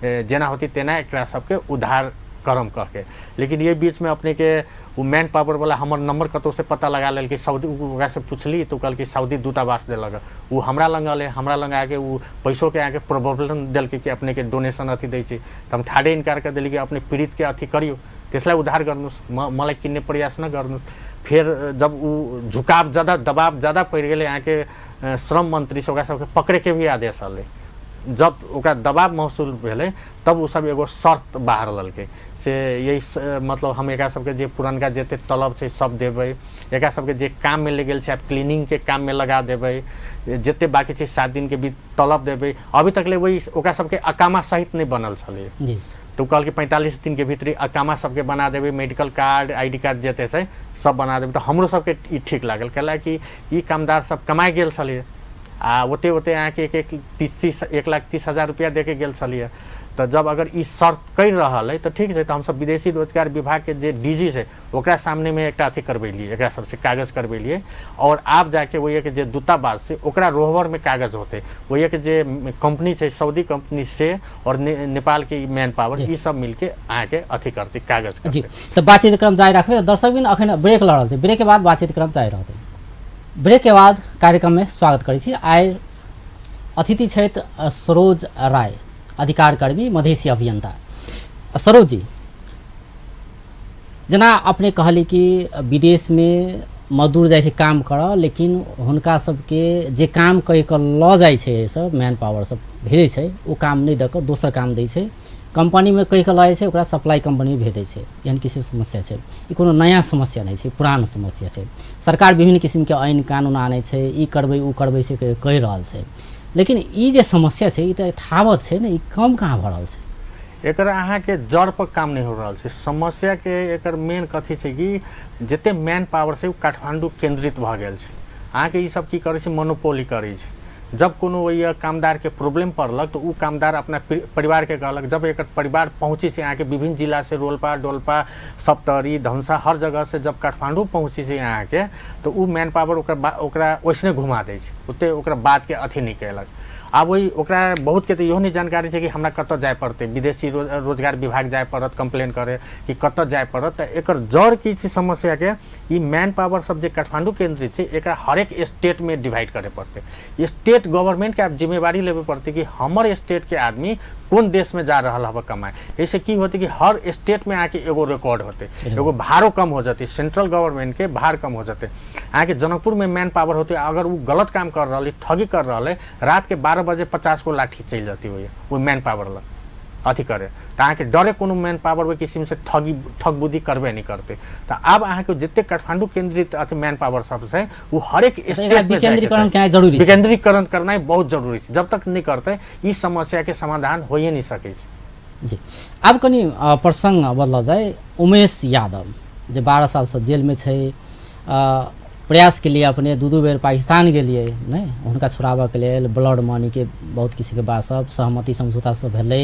जेना होती तेना एकरा सबके उद्धार करम कहके। लेकिन ये बीच में अपने के वो मैन पावर वाला हमर नंबर कतौ से पता लगा लेलकै, सऊदी ओकरा से पुछली तो कहलकै सऊदी दूतावास देलक। वो हमरा लग अलै, हमरा लग आके वो पैसोके आके प्रलोभन देलकै कि अपने के डोनेशन अथी दै छी। तऽ हम ठाढ़े इनकार कर देली कि अपने पीड़ित के अथी करियो, त्यसलाई उद्धार गर्नुहोस्, मलाई किन्ने प्रयास न गर्नुहोस्। फेर जब ऊ झुकाव ज़्यादा दबाव ज़्यादा पड़ि गेलै अहाँके श्रम मंत्री से ओकरा सबके पकड़ैके भी आदेश अलै। जब ओकरा दबाव महसूस भेलै तब ओ सब एगो शर्त बाहर लेलकै से यही मतलब हम एकरा सबके जे पुरनका जते तलब छै सब देबै, एकरा सबके जे काममे ले गेल छै आब क्लीनिंगके काममे लगा देबै, जते बाकी छै 7 दिनके बीच तलब देबै। अभी तक ले वही ओकरा सबके अकामा सहित नहि बनल छलै। तो कहलकै 45 दिन के भीतर अकामा सबके बना देबै, मेडिकल कार्ड ID card जते छै सब बना देबै। तऽ हमरो सबके ई ठीक लागल, कैला कि ई कामदार सब कमाइ गेल छलै आ ओते ओते अहाँके एक एक 30-30 1,30,000 रुपया दे के गेल छलियै। तऽ जब अगर ई शर्त करि रहल है तऽ ठीक छै। तऽ हमसब विदेशी रोजगार विभागके जे DG छै ओकरा सामनेमे एकटा अथी करबेलियै, एकरा सबसे कागज करबेलियै और आब जाके ओहिके जे दूतावास छै ओकरा रोहबरमे कागज होतै, ओहिके जे कंपनी छै सऊदी कंपनी से और नेपाल के मैन पावर ई सब मिलके अहाँके अथी करतै, कागज करतै। जी तऽ बातचीत क्रम जारी राखबै। दर्शक बिन अखन ब्रेक लऽ रहल छै, ब्रेक के बाद बातचीत क्रम जारी रहतै। ब्रेक के बाद कार्यक्रममे स्वागत करै छी। आइ अतिथि छथि सरोज राय, अधिकार कर्मी, मधेसी अभियंता। सरोज जी, जेना अपने कहली कि विदेशमे मजदूर जाइ छै काम करऽ, लेकिन हुनका सबके जे काम कहि कऽ लऽ जाइ छै सब मैन पावर सब भेजै छै, ओ काम नहि दऽ कऽ दोसर काम दै छै। कंपनीमे कहि कऽ लऽ जाइ छै, ओकरा सप्लाई कंपनीमे भेज दै छै। एहन किसिमके समस्या छै। ई कोनो नया समस्या नहि छै, पुरान समस्या छै। सरकार विभिन्न किसिमके ऐन कानून आनै छै, ई करबै ओ करबै से कहि रहल छै, लेकिन ई जे समस्या छै ई तऽ यथावत छै ने, ई कम कहाँ भऽ रहल छै? एकर अहाँके जड़ पर काम नहि हो रहल छै समस्याके। एकर मेन कथी छै कि जते मैन पावर छै ओ काठमाण्डू केन्द्रित भऽ गेल छै। अहाँके ई सब की करै छै, मोनोपोली करै छै। जब कोनो ओहि कामदारके प्रॉब्लम पड़लक तऽ ओ कामदार अपना परिवारके कहलक। जब एकर परिवार पहुँचै छै अहाँके विभिन्न जिलासँ, रोल्पा, डोल्पा, सप्तरी, धनुषा, हर जगहसँ जब काठमाण्डू पहुँचै छै अहाँके, तऽ ओ मैन पावर ओकरा ओइसने घुमा दै छै, ओते ओकरा बातके अथी नहि कयलक। आब ओहि ओकरा बहुतके तऽ इहो नहि जानकारी छै कि हमरा कतऽ जाय पड़तै, विदेशी रोजगार विभाग जाय पड़त कम्प्लेन करे कि कतऽ जाय पड़त। तऽ एकर जड़ की छै समस्याके, ई मैन पावर सब जे काठमाण्डू केन्द्रित छै एकरा हरेक स्टेटमे डिवाइड करे पड़तै। स्टेट गवर्नमेंटके आब जिम्मेवारी लेबे पड़तै कि हमर स्टेटके आदमी कोन देशमे जा रहल हबे कमाए। एहिसँ की होतै कि हर स्टेटमे अहाँके एगो रिकॉर्ड होतै, एगो भारो कम हो जेतै, सेंट्रल गवर्नमेंटके भार कम हो जेतै। अहाँके जनकपुरमे मैन पावर होतै, अगर ओ गलत काम कर रहल है, ठगी कर रहल है, रात के 12 बजे 50 गो लाठी चलि जेतै ओहि मैन पावर लग अथी करे, तऽ अहाँके डरे कोनो मैन पावर ओहि किसिमसँ ठग बुद्धि करबे नहि करतै। तऽ आब अहाँके जते काठमाण्डू केन्द्रित अथी मैन पावर सब छै ओ हरेक स्टेटमे विकेन्द्रीकरण केनाइ जरूरी छै। विकेन्द्रीकरण करनाइ बहुत जरूरी छै। जब तक नहि करतै ई समस्याके समाधान होइए नहि सकै छै। जी आब कनि प्रसङ्ग बदलल जाय। उमेश यादव जे 12 सालसँ जेलमे छै, प्रयास के लिए अपने 2-2 बेर पाकिस्तान गेलियै नहि, हुनका छुड़ाबऽके लेल ब्लड मनीके बहुत किसिमके बात सब सहमति समझौता सब भेलै,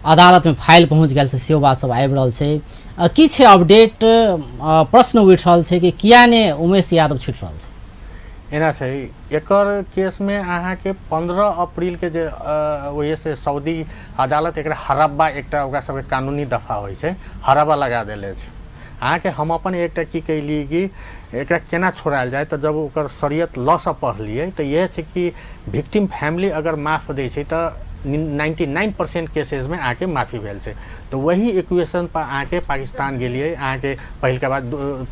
अदालतमे फाइल पहुँच गेल छै, सेहो बात सब आबि रहल छै। की छै अपडेट? प्रश्न उठि रहल छै कि किया ने उमेश यादव छुटि रहल छै? एना छै, एकर केसमे अहाँके 15 अप्रैल के जे ओहिसँ सऊदी अदालत एकरा हरब्बा एकटा ओकरा सबके कानूनी दफा होइ छै, हरब्बा लगा देले छै। अहाँके हम अपन एकटा की कैली कि एकरा केना छोड़ायल जाय, तऽ जब ओकर शरीयत लॉ सब पढ़लियै तऽ इएह छै कि विक्टिम फैमिली अगर माफ दै छै तऽ 99% केसेसमे अहाँके माफी भेल छै। तऽ वही इक्वेशन पर अहाँके पाकिस्तान गेलियै, अहाँके पहिलका बार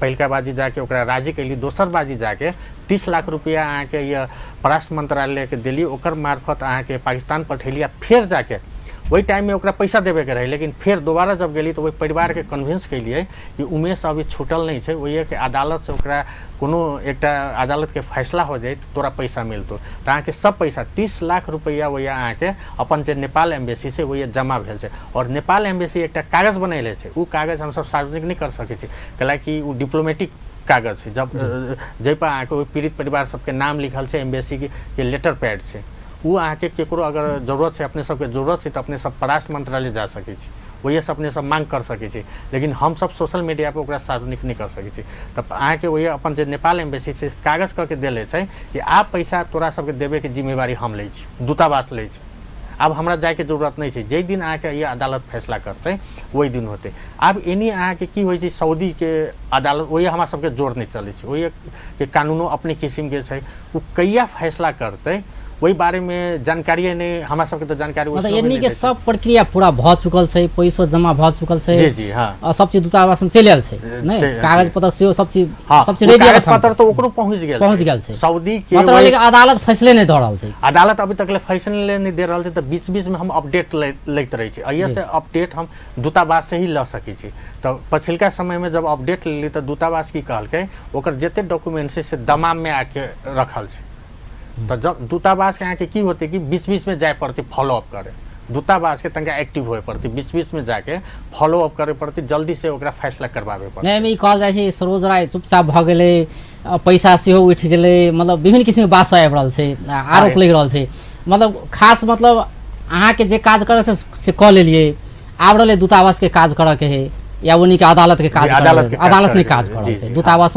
पहिलका बाजी जाके ओकरा राजी केलियै, दोसर बाजी जाके 30 लाख रुपया अहाँके यऽ परराष्ट्र मंत्रालयके देलियै, ओकर मार्फत अहाँके पाकिस्तान पठेलियै। आ फेर जाके ओहि टाइममे ओकरा पैसा देबेके रहै, लेकिन फेर दोबारा जब गेली तऽ ओहि परिवारके कन्विंस केलियै कि उमेश अभी छूटल नहि छै, ओहिके अदालतसँ ओकरा कोनो एकटा अदालतके फैसला हो जाइ तऽ तोरा पैसा मिलतौ। तऽ अहाँके सब पैसा 30 लाख रुपैआ ओहि अहाँके अपन जे नेपाल एम्बेसी छै ओहि जमा भेल छै। आओर नेपाल एम्बेसी एकटा कागज बनेले छै, ओ कागज हमसब सार्वजनिक नहि कर सकै छी, कैलाकि ओ डिप्लोमेटिक कागज छै, जब जाहिपर अहाँके ओहि पीड़ित परिवार सबके नाम लिखल छै, एम्बेसीके लेटर पैड छै। ओ अहाँके केकरो अगर जरूरत छै, अपने सबके जरूरत छै, तऽ अपने सब परराष्ट्र मंत्रालय जा सकै छी, ओहिसँ अपने सब मांग कर सकै छी, लेकिन हमसब सोशल मीडिया पर ओकरा सार्वजनिक नहि कर सकै छी। तऽ अहाँके ओहि अपन जे नेपाल एम्बेसी छै कागज कऽ के देले छै कि आब पैसा तोरा सबके देबेके जिम्मेवारी हम लै छी, दूतावास लै छै, आब हमरा जाइके जरूरत नहि छै, जाहि दिन अहाँके ई अदालत फैसला करतै ओहि दिन होतै। आब एनी अहाँके की होइ छै, सऊदीके अदालत ओहि हमरा सबके जोर नहि चलै छै, ओहिके कानूनो अपने किसिमके छै, ओ कहिया फैसला करतै ओहि बारेमे जानकारिए नहि हमरा सबके, तऽ जानकारी मतलब एनी के सब प्रक्रिया पूरा भऽ चुकल छै, पैसो जमा भऽ चुकल छै। जी जी हाँ। आ सब चीज दूतावास में चलि आयल छै, नहि कागज पत्र सेहो सब चीज, हाँ, सब चीज रेडी कागज पत्र तऽ ओकरो पहुँच गेल, पहुँच गेल छै सऊदी के। मतलब लेकिन अदालत फैसले नहि दऽ रहल छै, अदालत अभी तक ले फैसले नहि दे रहल छै। तऽ बीच बीच में हम अपडेट लैत रहै छी, एहिए से अपडेट हम दूतावास से ही लऽ सकै छी। तऽ पछिलका समयमे जब अपडेट लेली तऽ दूतावास की कहलकै, ओकर जते डॉक्यूमेंट छै से दमाममे आके रखल छै। तऽ जब दूतावासके अहाँके की होतै कि बीच बीचमे जाय पड़तै फॉलोअप करे, दूतावासके तनिका एक्टिव होए पड़तै, बीच बीचमे जाके फॉलोअप करे पड़तै, जल्दी से ओकरा फैसला करबाबे पड़तै। नहि, एहिमे ई कहल जाइ छै सरोज राय चुपचाप भऽ गेलै, पैसा सेहो उठि गेलै, मतलब विभिन्न किसिमके बात सब आबि रहल छै, आरोप लागि रहल छै। मतलब खास मतलब अहाँके जे काज करऽ से से कऽ लेलियै, आब रहलै दूतावासके काज करऽके है या ओनीके अदालतके काज, अदालत नहि काज कऽ रहल छै, दूतावास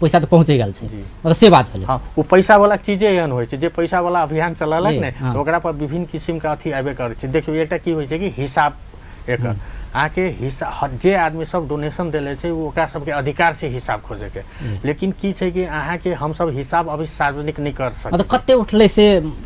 पैसा तऽ पहुँचे गेल छै, मतलब से बात भेलै। हाँ, ओ पैसा वाला चीजे एहन होइ छै, जे पैसा वाला अभियान चलेलक ने ओकरा पर विभिन्न किसिमके अथी आबे करै छै। देखियौ एकटा की होइ छै कि हिसाब एकर अहाँके हिसाब जे आदमी सब डोनेशन देले छै ओकरा सबके अधिकार छै हिसाब खोजेके, लेकिन की छै कि अहाँके हमसब हिसाब अभी सार्वजनिक नहि कर सकै। मतलब कते उठलै से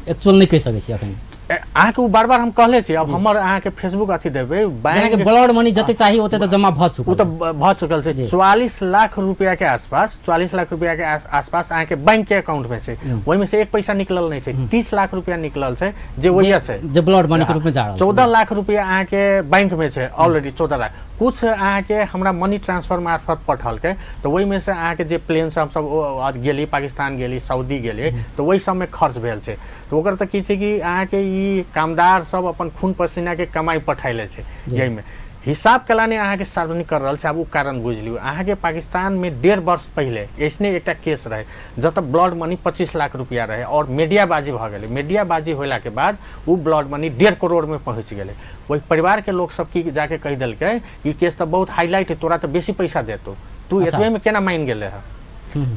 एक्चुअल नहि कहि सकै छी अखन अहाँके, ओ बार बार हम कहले छी। अब हमर अहाँके फेसबुक अथी देबै, बैंक ब्लड मनी जते चाही ओते तऽ जमा भऽ चुकल, ओ तऽ भऽ चुकल छै। 44 लाख रुपया के आसपास, 44 लाख रुपया के आसपास अहाँके बैंक के अकाउंट में छै, ओहिमे से एक पैसा निकलल नहि छै। 30 लाख रुपया निकलल छै जे वही छै जे ब्लड मनी के रूप में जा रहल छै। 14 लाख रुपया अहाँके बैंक में छै ऑलरेडी, 14 लाख कुछ अहाँके हमरा मनी ट्रांसफर मार्फत पठलकै, तऽ ओहिमे से अहाँके जे प्लेन से हमसब गेली, पाकिस्तान गेली, सऊदी गेली, तऽ ओहि सबमे खर्च भेल छै। तऽ ओकर तऽ की छै कि अहाँके ई कामदार सब अपन खून पसीनाके कमाइ पठैले छै, जाहिमे हिसाब कला नहि अहाँके सार्वजनिक कर रहल छै। आब ओ कारण बुझि लियौ। अहाँके पाकिस्तानमे 1.5 वर्ष पहिले ऐसने एकटा केस रहै जतऽ ब्लड मनी 25 लाख रुपया रहै और मीडियाबाजी भऽ गेलै। मीडियाबाजी होलाके बाद ओ ब्लड मनी 1.5 करोड़मे पहुँच गेलै। ओहि परिवारके लोक सब की जाके कहि देलकै ई केस तऽ बहुत हाईलाइट है, तोरा तऽ बेसी पैसा देतौ, तू एतबेमे केना मानि गेलै हँ।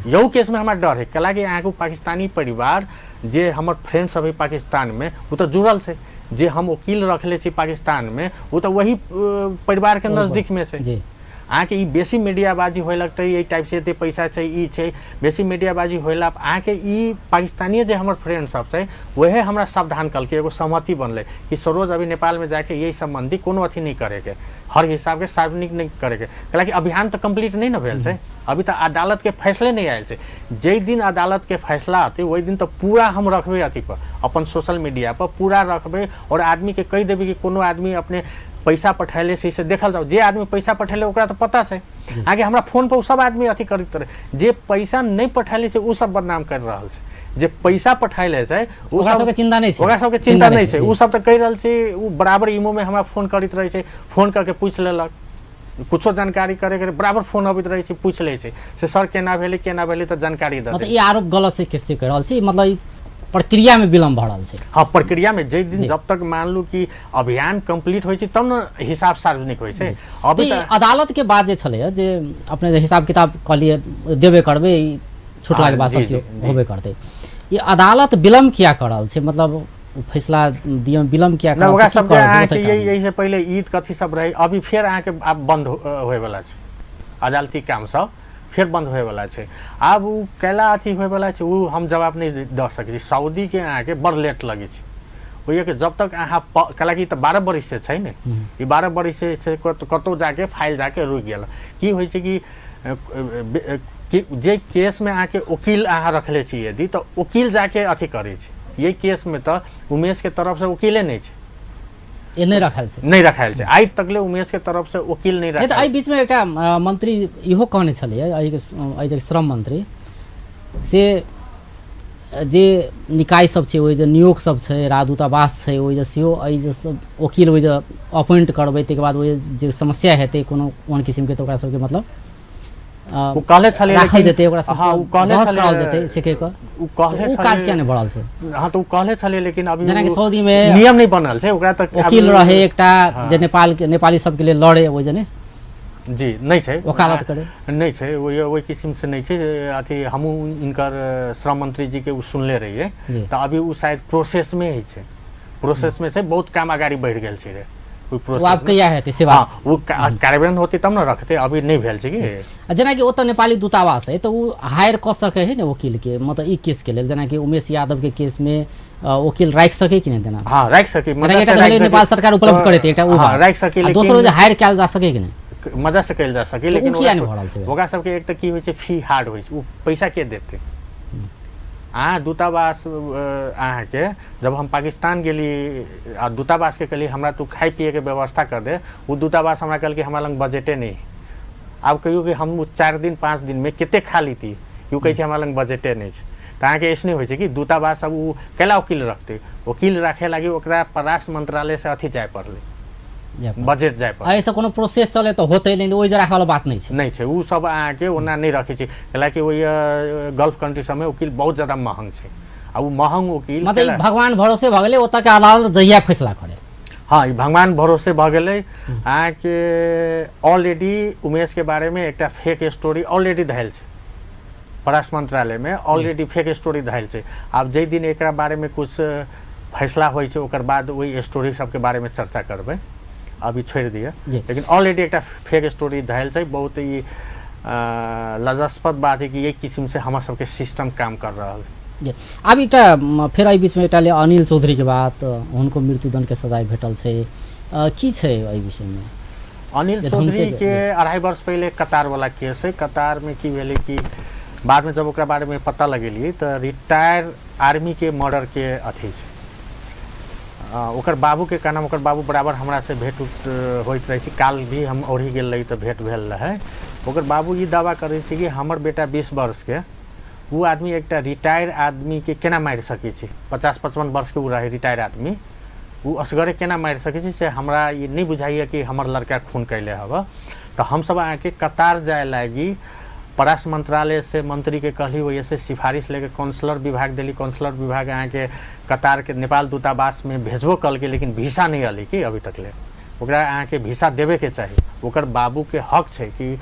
यहू केसमे हमरा डर है, कैलाकि अहाँके पाकिस्तानी परिवार जे हमर फ्रेंड सब है पाकिस्तानमे ओ तऽ जुड़ल छै, जे हम वकील रखले छी पाकिस्तानमे ओ तऽ वही परिवारके नजदीकमे छै। अहाँके ई बेसी मीडियाबाजी होए लगतै, एहि टाइपसँ एते पैसा छै ई छै, बेसी मीडियाबाजी होला अहाँके ई पाकिस्तानी जे हमर फ्रेंड सब छै वएह हमरा सावधान कलकै, एगो सहमति बनलै कि सरोज अभी नेपालमे जाके यही सम्बन्धी कोनो अथी नहि करैके, हर हिसाबके सार्वजनिक नहि करैके, कैलाकि अभियान तऽ कम्प्लीट नहि ने भेल छै, अभी तऽ अदालतके फैसले नहि आयल छै। जाहि दिन अदालतके फैसला अतै ओहि दिन तऽ पूरा हम रखबै अथी पर, अपन सोशल मीडिया पर पूरा रखबै और आदमीके कहि देबै कि कोनो आदमी अपने पैसा पठैले से से देखल जाओ। जे आदमी पैसा पठैले ओकरा तऽ पता छै, आगे हमरा फोन पर सब आदमी अथी करैत रहे, जे पैसा नहि पठैले छै ओ सब बदनाम कर रहल छै, जे पैसा पठैले छै ओकरा सबके चिंता नहि छै, ओकरा सबके चिंता नहि छै, ओ सब तऽ कहि रहल छै। ओ बराबर इमोमे हमरा फोन करैत रहै छै, फोन करके पूछि लेलक कुछो जानकारी करे के बराबर फोन अबैत रहै छै, पूछि लै छै से सर केना भेलै केना भेलै, तऽ जानकारी दऽ। मतलब ई आरोप गलत से कैसे कर रहल छी, मतलब ई प्रक्रिया में विलम्ब भऽ रहल छै। हाँ, प्रक्रिया में जाहि दिन जब तक मान लू कि अभियान कंप्लीट होइ छै तब ने हिसाब सार्वजनिक होइ छै। अभी अदालत के बाद जे छलै जे अपने हिसाब किताब कहलियै देबे करबै, छुटला के बाद सब चीज होबे करतै, ई अदालत विलम्ब किया कर रहल छै, मतलब फैसला दिअ विलम्ब किया कर रहल छै? सबके अहाँके यही से पहिले ईद कथी सब रहे, अभी फेर अहाँके आब बंद होयवला छै, अदालती काम सब फेर बंद होयवला छै। आब ओ कैला अथी होयवला छै ओ हम जवाब नहि दऽ सकै छी। सऊदीके अहाँके बड़ लेट लगै छै, ओहिके जब तक अहाँ कैलाकि तऽ 12 बरिस से छै ने, ई 12 बरिस से कतहु जाके फाइल जाके रुकि गेल। की होइ छै कि जे केसमे अहाँके वकील अहाँ रखले छी यदि, तऽ वकील जाके अथी करै छै। यही केसमे तऽ उमेशके तरफसँ वकीले नहि छै, ए नहि रखल छै, नहि रखायल छै आइ तकले उमेशके तरफसँ वकील नहि रखायल। तऽ एहि बीचमे एकटा मंत्री इहो कहने छलैए, एहि श्रम मंत्री से जे निकाय सब छै, ओहि जे नियोग सब छै, राजदूतावास छै, ओहि जे सेहो एहि जे सब वकील ओहि जे अपॉइंट करबै, ताहिके बाद ओहि जे समस्या हेतै कोनो ओहन किसिमके, तऽ ओकरा सबके मतलब ओ कहले छलै राखल जेतै, ओकरा सब हाँ, बहस कराओल जेतै से कहि कऽ। ओ कहले ओ काज किया नहि भऽ रहल छै? हाँ, तऽ ओ कहले छलै, लेकिन अभी जेनाकि सऊदीमे नियम नहि बनल छै ओकरा, तऽ वकील रहे एकटा जे नेपाल के नेपाली सबके लेल लड़े, ओहि जे नहि जी नहि छै, वकालत करे नहि छै, ओहि किसिम से नहि छै अथी। हमहूँ इनकर श्रम मंत्री जी के ओ सुनले रहियै, तऽ अभी ओ शायद प्रोसेसमे ही छै, प्रोसेसमे छै, बहुत काम अगाडि बढ़ि गेल छै रे। ओहि प्रोसेस आब कहिया हेतै सेवा? हाँ, ओ कार्यान्वयन होतै तब ने रखतै, अभी नहि भेल छै। कि जेनाकि ओतऽ नेपाली दूतावास है तऽ ओ हायर कऽ सकै है ने वकीलके, मतलब ई केसके लेल, जेनाकि उमेश यादवके केसमे वकील राखि सकै कि नहि? तेना हाँ, राखि सकै, जेनाकि नेपाल सरकार उपलब्ध करेतै एकटा ओ बात राखि सकै, दोसर जे हायर कयल जा सकै कि नहि? मजा से कयल जा सकै, लेकिन किया नहि भऽ रहल छै? ओकरा सबके एक तऽ की होइ छै, फी हार्ड होइ छै, ओ पैसा के देतै? अहाँ दूतावास अहाँके जब हम पाकिस्तान गेली आ दूतावासके कहली हमरा तू खाइ पियैके व्यवस्था कर दे, ओ दूतावास हमरा कहलकै हमरा लग बजटे नहि। आब कहियौ कि हम 4 दिन 5 दिनमे कतेक खा लेती? ओ कहै छै हमरा लग बजटे नहि छै। तऽ अहाँके अइसने होइ छै कि दूतावास सब ओ कैला वकील रखतै? वकील राखे लागि ओकरा परराष्ट्र मंत्रालय से अथी जाय पड़लै, बजट जाय पड़लै। एहिसँ कोनो प्रोसेस चले तऽ होतै, लेकिन ओहि जे राखै वाला बात नहि छै। नहि छै, ओ सब अहाँके ओना नहि रखै छै, कैलाकि ओहि गल्फ कंट्री सबमे वकील बहुत ज्यादा महग छै, आ ओ महग वकील मतलब भगवान भरोसे भऽ गेलै, ओतऽ के अदालत जहिया फैसला करे। हाँ, ई भगवान भरोसे भऽ गेलै। अहाँके ऑलरेडी उमेशके बारेमे एकटा फेक स्टोरी ऑलरेडी धयल छै परराष्ट्र मंत्रालयमे, ऑलरेडी फेक स्टोरी धयल छै। आब जाहि दिन एकरा बारेमे कुछ फैसला होइ छै ओकर बाद ओहि स्टोरी सबके बारेमे चर्चा करबै, अभी छोड़ि दिअ। लेकिन ऑलरेडी एकटा फेक स्टोरी धयल छै। बहुत ई लज्जास्पद बात है कि एहि किसिमसँ हमर सबके सिस्टम काम कर रहल है। आब एकटा फेर एहि बीचमे एकटा अनिल चौधरीके बात, हुनको मृत्युदण्डके सजाय भेटल छै, की छै एहि विषयमे? अनिल चौधरी के 2.5 वर्ष पहिले कतार वाला केस है। कतार में की भेलै कि बाद में जब ओकरा बारे में पता लगेलियै तऽ रिटायर आर्मी के मर्डर के अथी छै। ओकर बाबू के कहना, ओकर बाबू बराबर हमरा से भेंट होइत रहै छै, काल भी हम औरही गेल रही तऽ भेंट भेल रहै। ओकर बाबू ई दावा करै छै कि हमर बेटा 20 वर्ष के, ओ आदमी एकटा रिटायर आदमी के केना मारि सकै छै? 50-55 वर्ष के ओ रहै रिटायर आदमी, ओ असगरे केना मारि सकै छै? से हमरा ई नहि बुझाइए कि हमर लड़का खून कैले हबऽ। तऽ हमसब अहाँके कतार जाय लागी परराष्ट्र मंत्रालय से मंत्री के कहली, वजह से सिफारिश लेके काउंसलर विभाग देली, काउंसलर विभाग अहाँके कतार के नेपाल दूतावास में भेजबो कलकै, लेकिन वीसा नहि अलै कि अभी तक ले। ओकरा अहाँके वीसा देबे के चाही, ओकर बाबू के हक छै कि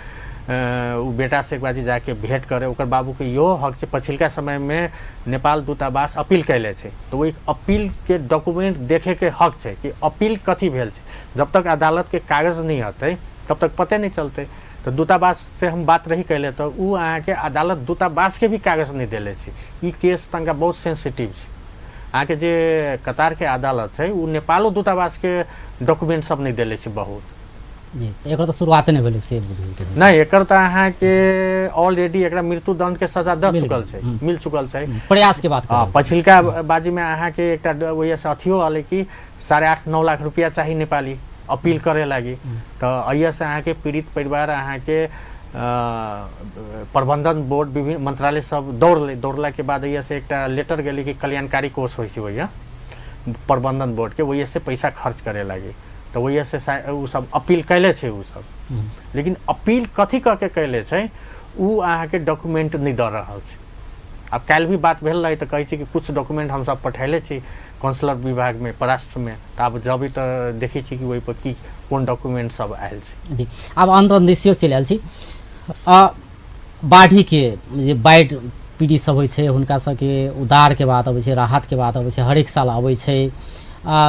ओ बेटा से एक बार जाके भेंट करे, ओकर बाबू के इहो हक छै। पछिलका समय में नेपाल दूतावास अपील कैले छै, तऽ ओहि अपील के डॉक्यूमेंट देखे के हक छै कि अपील कथी भेल छै। जब तक अदालत के कागज नहीं अतै तब तक पते नहीं चलतै। तऽ दूतावास से हम बात रही कैले तऽ ओ अहाँके अदालत दूतावास के भी कागज नहीं देले छै। ई केस तनका बहुत सेंसिटिव छै। अहाँके जे कतार के अदालत छै ओ नेपालो दूतावास के डॉक्यूमेंट सब नहीं देले छै बहुत। जी, तऽ एकर तऽ शुरुआते नहि भेलै से बुझबै के। नहि, एकर तऽ अहाँके ऑलरेडी एकरा मृत्युदंड के सजा दऽ चुकल छै, मिल चुकल छै। प्रयास के बात। पछिलका बाजीमे अहाँके एकटा ओहिसँ अथियो अलै कि 8.5-9 लाख रुपया चाही नेपाली अपील करे लागी, तऽ एहिसँ अहाँके पीड़ित परिवार अहाँके प्रबंधन बोर्ड विभिन्न मंत्रालय सब दौड़लै। दौड़लाके बाद एहिसँ एकटा लेटर गेलै कि कल्याणकारी कोष होइ छै ओहिया प्रबंधन बोर्ड के, ओहिसँ पैसा खर्च करे लागी, तऽ ओहिसँ ओ सब अपील कैले छै ओ सब। लेकिन अपील कथी कऽ के कैले छै ओ अहाँके डॉक्यूमेंट नहि दऽ रहल छै। आब काल्हि भी बात भेल रहै तऽ कहै छै कि कुछ डॉक्यूमेंट हमसब पठैले छी काउंसलर विभागमे परराष्ट्रमे, तऽ आब जब तऽ देखै छी कि ओहिपर की कोन डॉक्यूमेंट सब आयल छै। जी, आब अंतरदेशीय चलि आयल छी। बाढ़िके जे बाढ़ि पीड़ित सब होइ छै हुनका सबके उद्धारके बात अबै छै, राहतके बात अबै छै, हरेक साल अबै छै।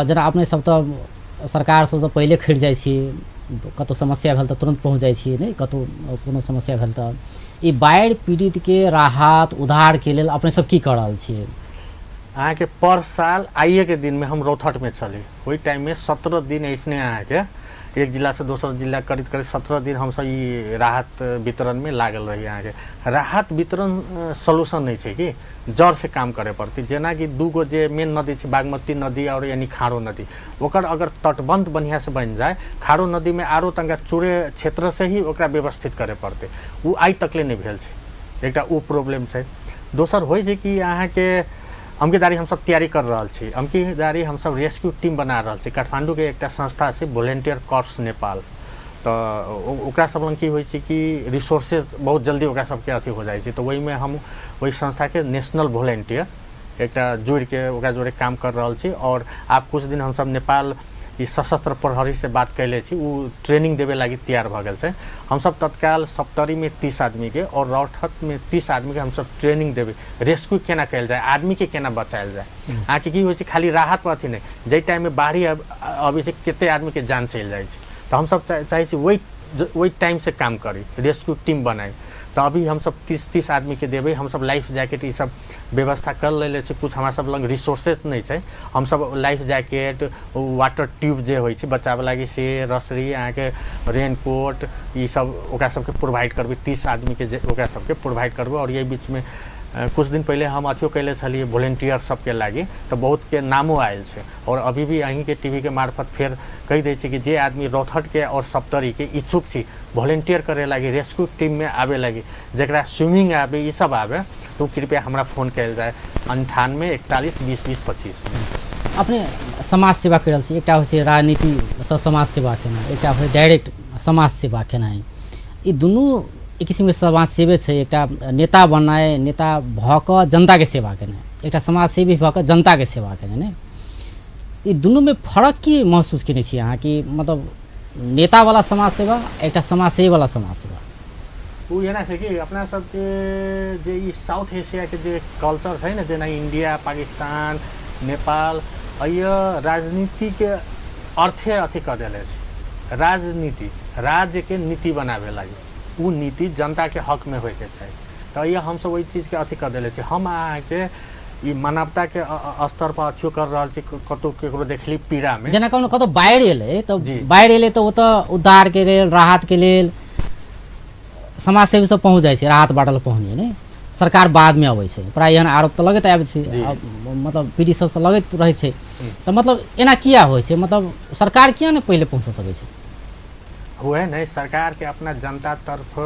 जेना अपने सब तऽ सरकार सबसँ पहिले खटि जाइ छी, कतहु समस्या भेल तऽ तुरन्त पहुँच जाइ छी, नहि कतहु कोनो समस्या भेल तऽ ई बाढ़ि पीड़ितके राहत उद्धारके लेल अपने सब की कऽ रहल छियै? अहाँके पर साल आइएके दिनमे हम रौथटमे छली, ओहि टाइममे 17 दिन ऐसने अहाँके एक जिलासँ दोसर जिला करैत करैत 17 दिन हमसब ई राहत वितरणमे लागल रही। अहाँके राहत वितरण सॉल्यूशन नहि छै कि जड़सँ काम करे पड़तै। जेनाकि 2 गो जे मेन नदी छै, बागमती नदी आओर यानी खारो नदी, ओकर अगर तटबंध बढ़िआँसँ बनि जाय, खारो नदीमे आरो तनिका चूरे क्षेत्रसँ ही ओकरा व्यवस्थित करे पड़तै। ओ आइ तकले नहि भेल छै, एकटा ओ प्रॉब्लम छै। दोसर होइ छै कि अहाँके अमकीदारी हमसब तैयारी कर रहल छी, अमकीदारी हमसब रेस्क्यू टीम बना रहल छी। काठमाण्डूके एकटा संस्था छै वोलेंटियर कॉर्प्स नेपाल, तऽ ओकरा सब लग की होइ छै कि रिसोर्सेज बहुत जल्दी ओकरा सबके अथी हो जाइ छै। तऽ ओहिमे हम ओहि संस्थाके नेशनल वोलेंटियर एकटा जोड़िके ओकरा जोड़े काम कर रहल छी। आओर आब कुछ दिन हमसब नेपाल ई सशस्त्र प्रहरीसँ बात कैले छी, ओ ट्रेनिंग देबे लागि तैयार भऽ गेल छै। हमसब तत्काल सप्तरीमे 30 आदमीके आओर रौठतमे 30 आदमीके हमसब ट्रेनिंग देबै, रेस्क्यू केना कयल जाय, आदमीके केना बचायल जाय। अहाँके की होइ छै, खाली राहत पर अथी नहि, जाहि टाइममे बाढ़ि अबै छै कते आदमीके जान चलि जाइ छै। तऽ हमसब चाहै छी ओहि टाइमसँ काम करी, रेस्क्यू टीम बनाइ। तऽ अभी हमसब 30-30 आदमीके देबै। हमसब लाइफ जैकेट ई सब व्यवस्था कर लेले छी। कुछ हमरा सब लग रिसोर्सेस नहि छै। हमसब लाइफ जैकेट, वाटर ट्यूब जे होइ छै बचाबै लागि से, रसरी, अहाँके रेनकोट, ई सब ओकरा सबके प्रोवाइड करबै। 30 आदमीके जे ओकरा सबके प्रोवाइड करबै। आओर एहि बीचमे कुछ दिन पहिले हम अथियो कैले छलियै वोलेंटियर सबके लागि, तऽ बहुतके नामो आयल छै। आओर अभी भी अहीँके टीवीके मार्फत फेर कहि दै छी कि जे आदमी रौथटके आओर सप्तरीके इच्छुक छी वोलेंटियर करे लागि, रेस्क्यू टीममे आबे लागि, जकरा स्विमिंग आबे, ई सब आबे, तो कृपया हमरा फोन कयल जाय 98 41 20 20 25 में। अपने समाज सेवा करि रहल छी। एकटा होइ छै राजनीतिसँ समाज सेवा केनाइ, एकटा होइ डायरेक्ट समाज सेवा केनाइ। ई दुनू एक किसिमके समाज सेवे छै। एकटा नेता बननाइ, नेता भऽ कऽ जनताके सेवा केनाइ, एकटा समाजसेवी भऽ कऽ जनताके सेवा केनाइ। ने ई दुनूमे फरक की महसूस केने छी अहाँ, कि मतलब नेतावला समाज सेवा, एकटा समाजसेवीवला समाज सेवा? ओ एना छै कि अपना सबके जे ई साउथ एशियाके जे कल्चर छै ने, जेना इंडिया, पाकिस्तान, नेपाल, एहि राजनीतिके अर्थे अथी कऽ देले छै। राजनीति राज्यके नीति बनाबे लागि, ओ नीति जनताके हकमे होइके चाही। तऽ यह हमसब ओहि चीजके अथी कऽ देले छी। हम अहाँके ई मानवताके स्तर पर अथियो कर रहल छी, कतहु केकरो देखली पीड़ामे। जेना कोनो कतहु बाढ़ि एलै तऽ बाढ़ि एलै तऽ ओतऽ उद्धारके लेल, राहतके लेल समाजसेवी सब पहुँच जाइ छै, राहत बाँटल पहुँच नहि, सरकार बादमे अबै छै। प्रायः एहन आरोप तऽ लगैत आबै छै, मतलब पीढ़ी सबसँ लगैत रहै छै। तऽ मतलब एना किया होइ छै? मतलब सरकार किया नहि पहिले पहुँच सकै छै? वएह नहि, सरकारके अपना जनता तरफ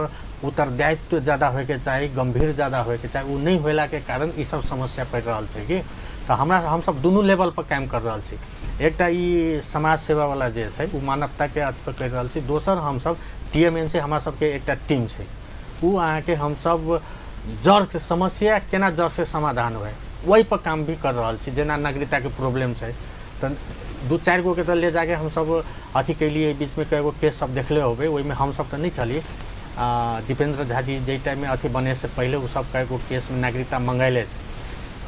उत्तरदायित्व ज्यादा होइके चाही, गम्भीर ज्यादा होइके चाही। ओ नहि होइलाके कारण ई सब समस्या पड़ि रहल छै। कि तऽ हमरा हमसब दुनू लेवल पर काम कर रहल छी। एकटा ई समाज सेवावला जे छै ओ मानवताके अथी पर करि रहल छी। दोसर हमसब टीएमएन से हमरा सबके एकटा टीम छै, ओ अहाँके हमसब जड़के समस्या केना जड़ से समाधान होइ ओहि पर काम भी कर रहल छी। जेना नागरिकताके प्रॉब्लम छै तऽ दू चारि गोके तऽ ले जाके हमसब अथी केलियै। बीचमे कएगो केस सब देखले होबै, ओहिमे हमसब तऽ नहि छलियै। दीपेन्द्र झा जी जाहि टाइममे अथी बने से पहिले ओ सब कएगो केसमे नागरिकता मंगैले छै।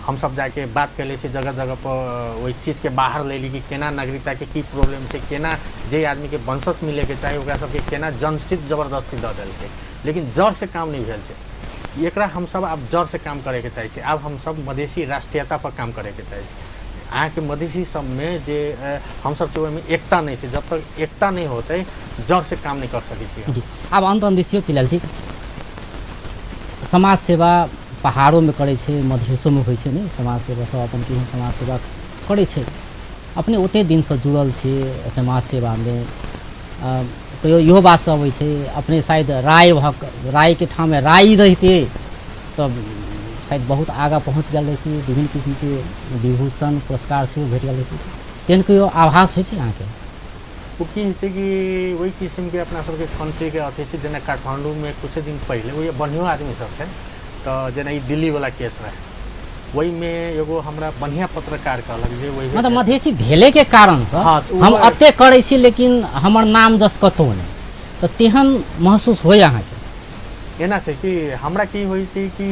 हमसब जाके बात कैले छी, जगह जगह पर ओहि चीजके बाहर लेली कि केना नागरिकताके की प्रॉब्लम छै, केना जे आदमीके वंशज मिलैके चाही ओकरा सबके केना जन्मसिद्ध जबरदस्ती दऽ देलकै। लेकिन जड़सँ काम नहि भेल छै। एकरा हमसब आब जड़सँ काम करैके चाहै छी। आब हमसब मधेसी राष्ट्रीयता पर काम करैके चाहै छी। अहाँके मधेसी सबमे जे हमसब छी ओहिमे एकता नहि छै। जब तक एकता नहि होतै जड़सँ काम नहि कर सकै छी। जी, आब अन्त अन्त सेहो चलि आयल छी। समाज सेवा पहाड़ोमे करै छै, मधेशोमे होइ छै ने समाज सेवा। सब अपन केहन समाज सेवा करै छै। अपने ओते दिनसँ जुड़ल छी समाज सेवामे, कहियो इहो बात सब अबै छै, अपने शायद राय भऽ कऽ रायके ठाममे राय रहिते तऽ शायद बहुत आगाँ पहुँच गेल रहितियै, विभिन्न किसिमके विभूषण पुरस्कार सेहो भेट गेल रहितै। तेहन कहियो आभास होइ छै अहाँके? ओ की होइ छै कि ओहि किसिमके अपना सबके कंट्रीके अथी छै। जेना काठमाण्डूमे कुछ दिन पहिले ओहि बढ़िओ आदमी सब छै, तऽ जेना ई दिल्लीवला केस रहै, ओहिमे एगो हमरा बढ़िआँ पत्रकार कहलक जे ओहि मतलब मधेसी भेलेके कारणसँ हम एते करै छी लेकिन हमर नाम जस कतहु नहि, तऽ तेहन महसूस होइए अहाँके? एना छै कि हमरा की होइ छै कि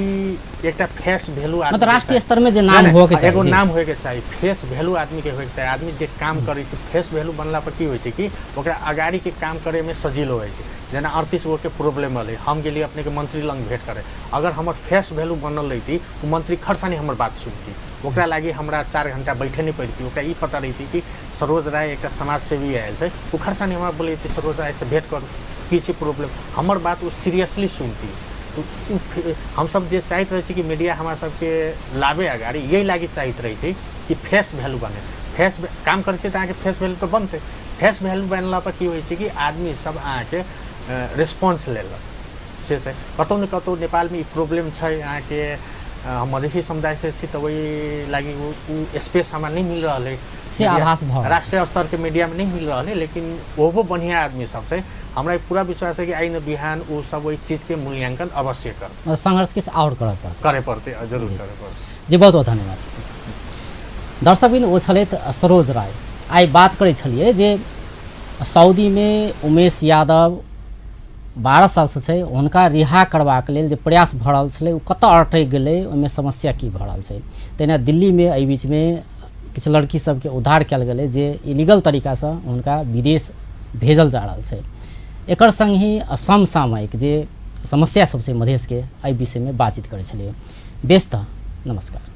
एकटा फेस वैल्यू मतलब राष्ट्रीय स्तरमे जे नाम होके चाही, एगो नाम होइके चाही, फेस वैल्यू आदमीके होइके चाही। आदमी जे काम करै छै फेस वैल्यू बनला पर की होइ छै कि ओकरा अगाड़ीके काम करैमे सजिलो होइ छै। जेना 38 गो के प्रॉब्लम रहलै, हम गेलियै अपनेके मंत्री लग भेंट करे, अगर हमर फेस वैल्यू बनल रहिती ओ मंत्री खरसानी हमर बात सुनती, ओकरा लागि हमरा 4 घंटा बैठे नहीं पड़ती। ओकरा ई पता रहिती कि सरोज राय एकटा समाजसेवी आयल छै, ओ खरसानी हमरा बोलैती सरोज राय से भेंट करू, की छै प्रॉब्लम, हमर बात ओ सीरियसली सुनती। तो उ हमसब जे चाहैत रहै छी कि मीडिया हमरा सबके लाबे अगाडि, यही लागि चाहैत रहै छी कि फेस वैल्यू बने। फेस काम करै छी तऽ अहाँके फेस वैल्यू तऽ बनतै। फेस वैल्यू बनला पर की होइ छै कि आदमी सब अहाँके रिस्पॉन्स लेलक, से छै। कतहु ने कतहु नेपालमे ई प्रॉब्लम छै। अहाँके हम मधेसी समुदायसँ छी तऽ ओहि लागि ओ स्पेस हमरा नहि मिल रहल है, से आभास भऽ रहल छै। राष्ट्रीय स्तरके मीडियामे नहि मिल रहल है, लेकिन ओहो बढ़िआँ आदमी सब छै। हमरा ई पूरा विश्वास है कि आइ न बिहान ओ सब ओहि चीजके मूल्यांकन अवश्य करतै। मतलब संघर्ष किछु आओर करऽ पड़तै, करे पड़तै, जरूर करे पड़तै। जी बहुत बहुत धन्यवाद दर्शकबिन। ओ छलथि सरोज राय। आइ बात करै छलियै जे सऊदीमे उमेश यादव 12 सालसँ छै, हुनका रिहा करबाक लेल जे प्रयास भऽ रहल छलै ओ कतऽ अटकि गेलै, ओहिमे समस्या की भऽ रहल छै। तहिना दिल्लीमे एहि बीचमे किछु लड़की सबके उद्धार कयल गेलै जे इलीगल तरीकासँ हुनका विदेश भेजल जा रहल छै। एकर सङ्गहि समसामयिक जे समस्या सब छै मधेशके, एहि विषयमे बातचीत करै छलियै। बेस तऽ नमस्कार।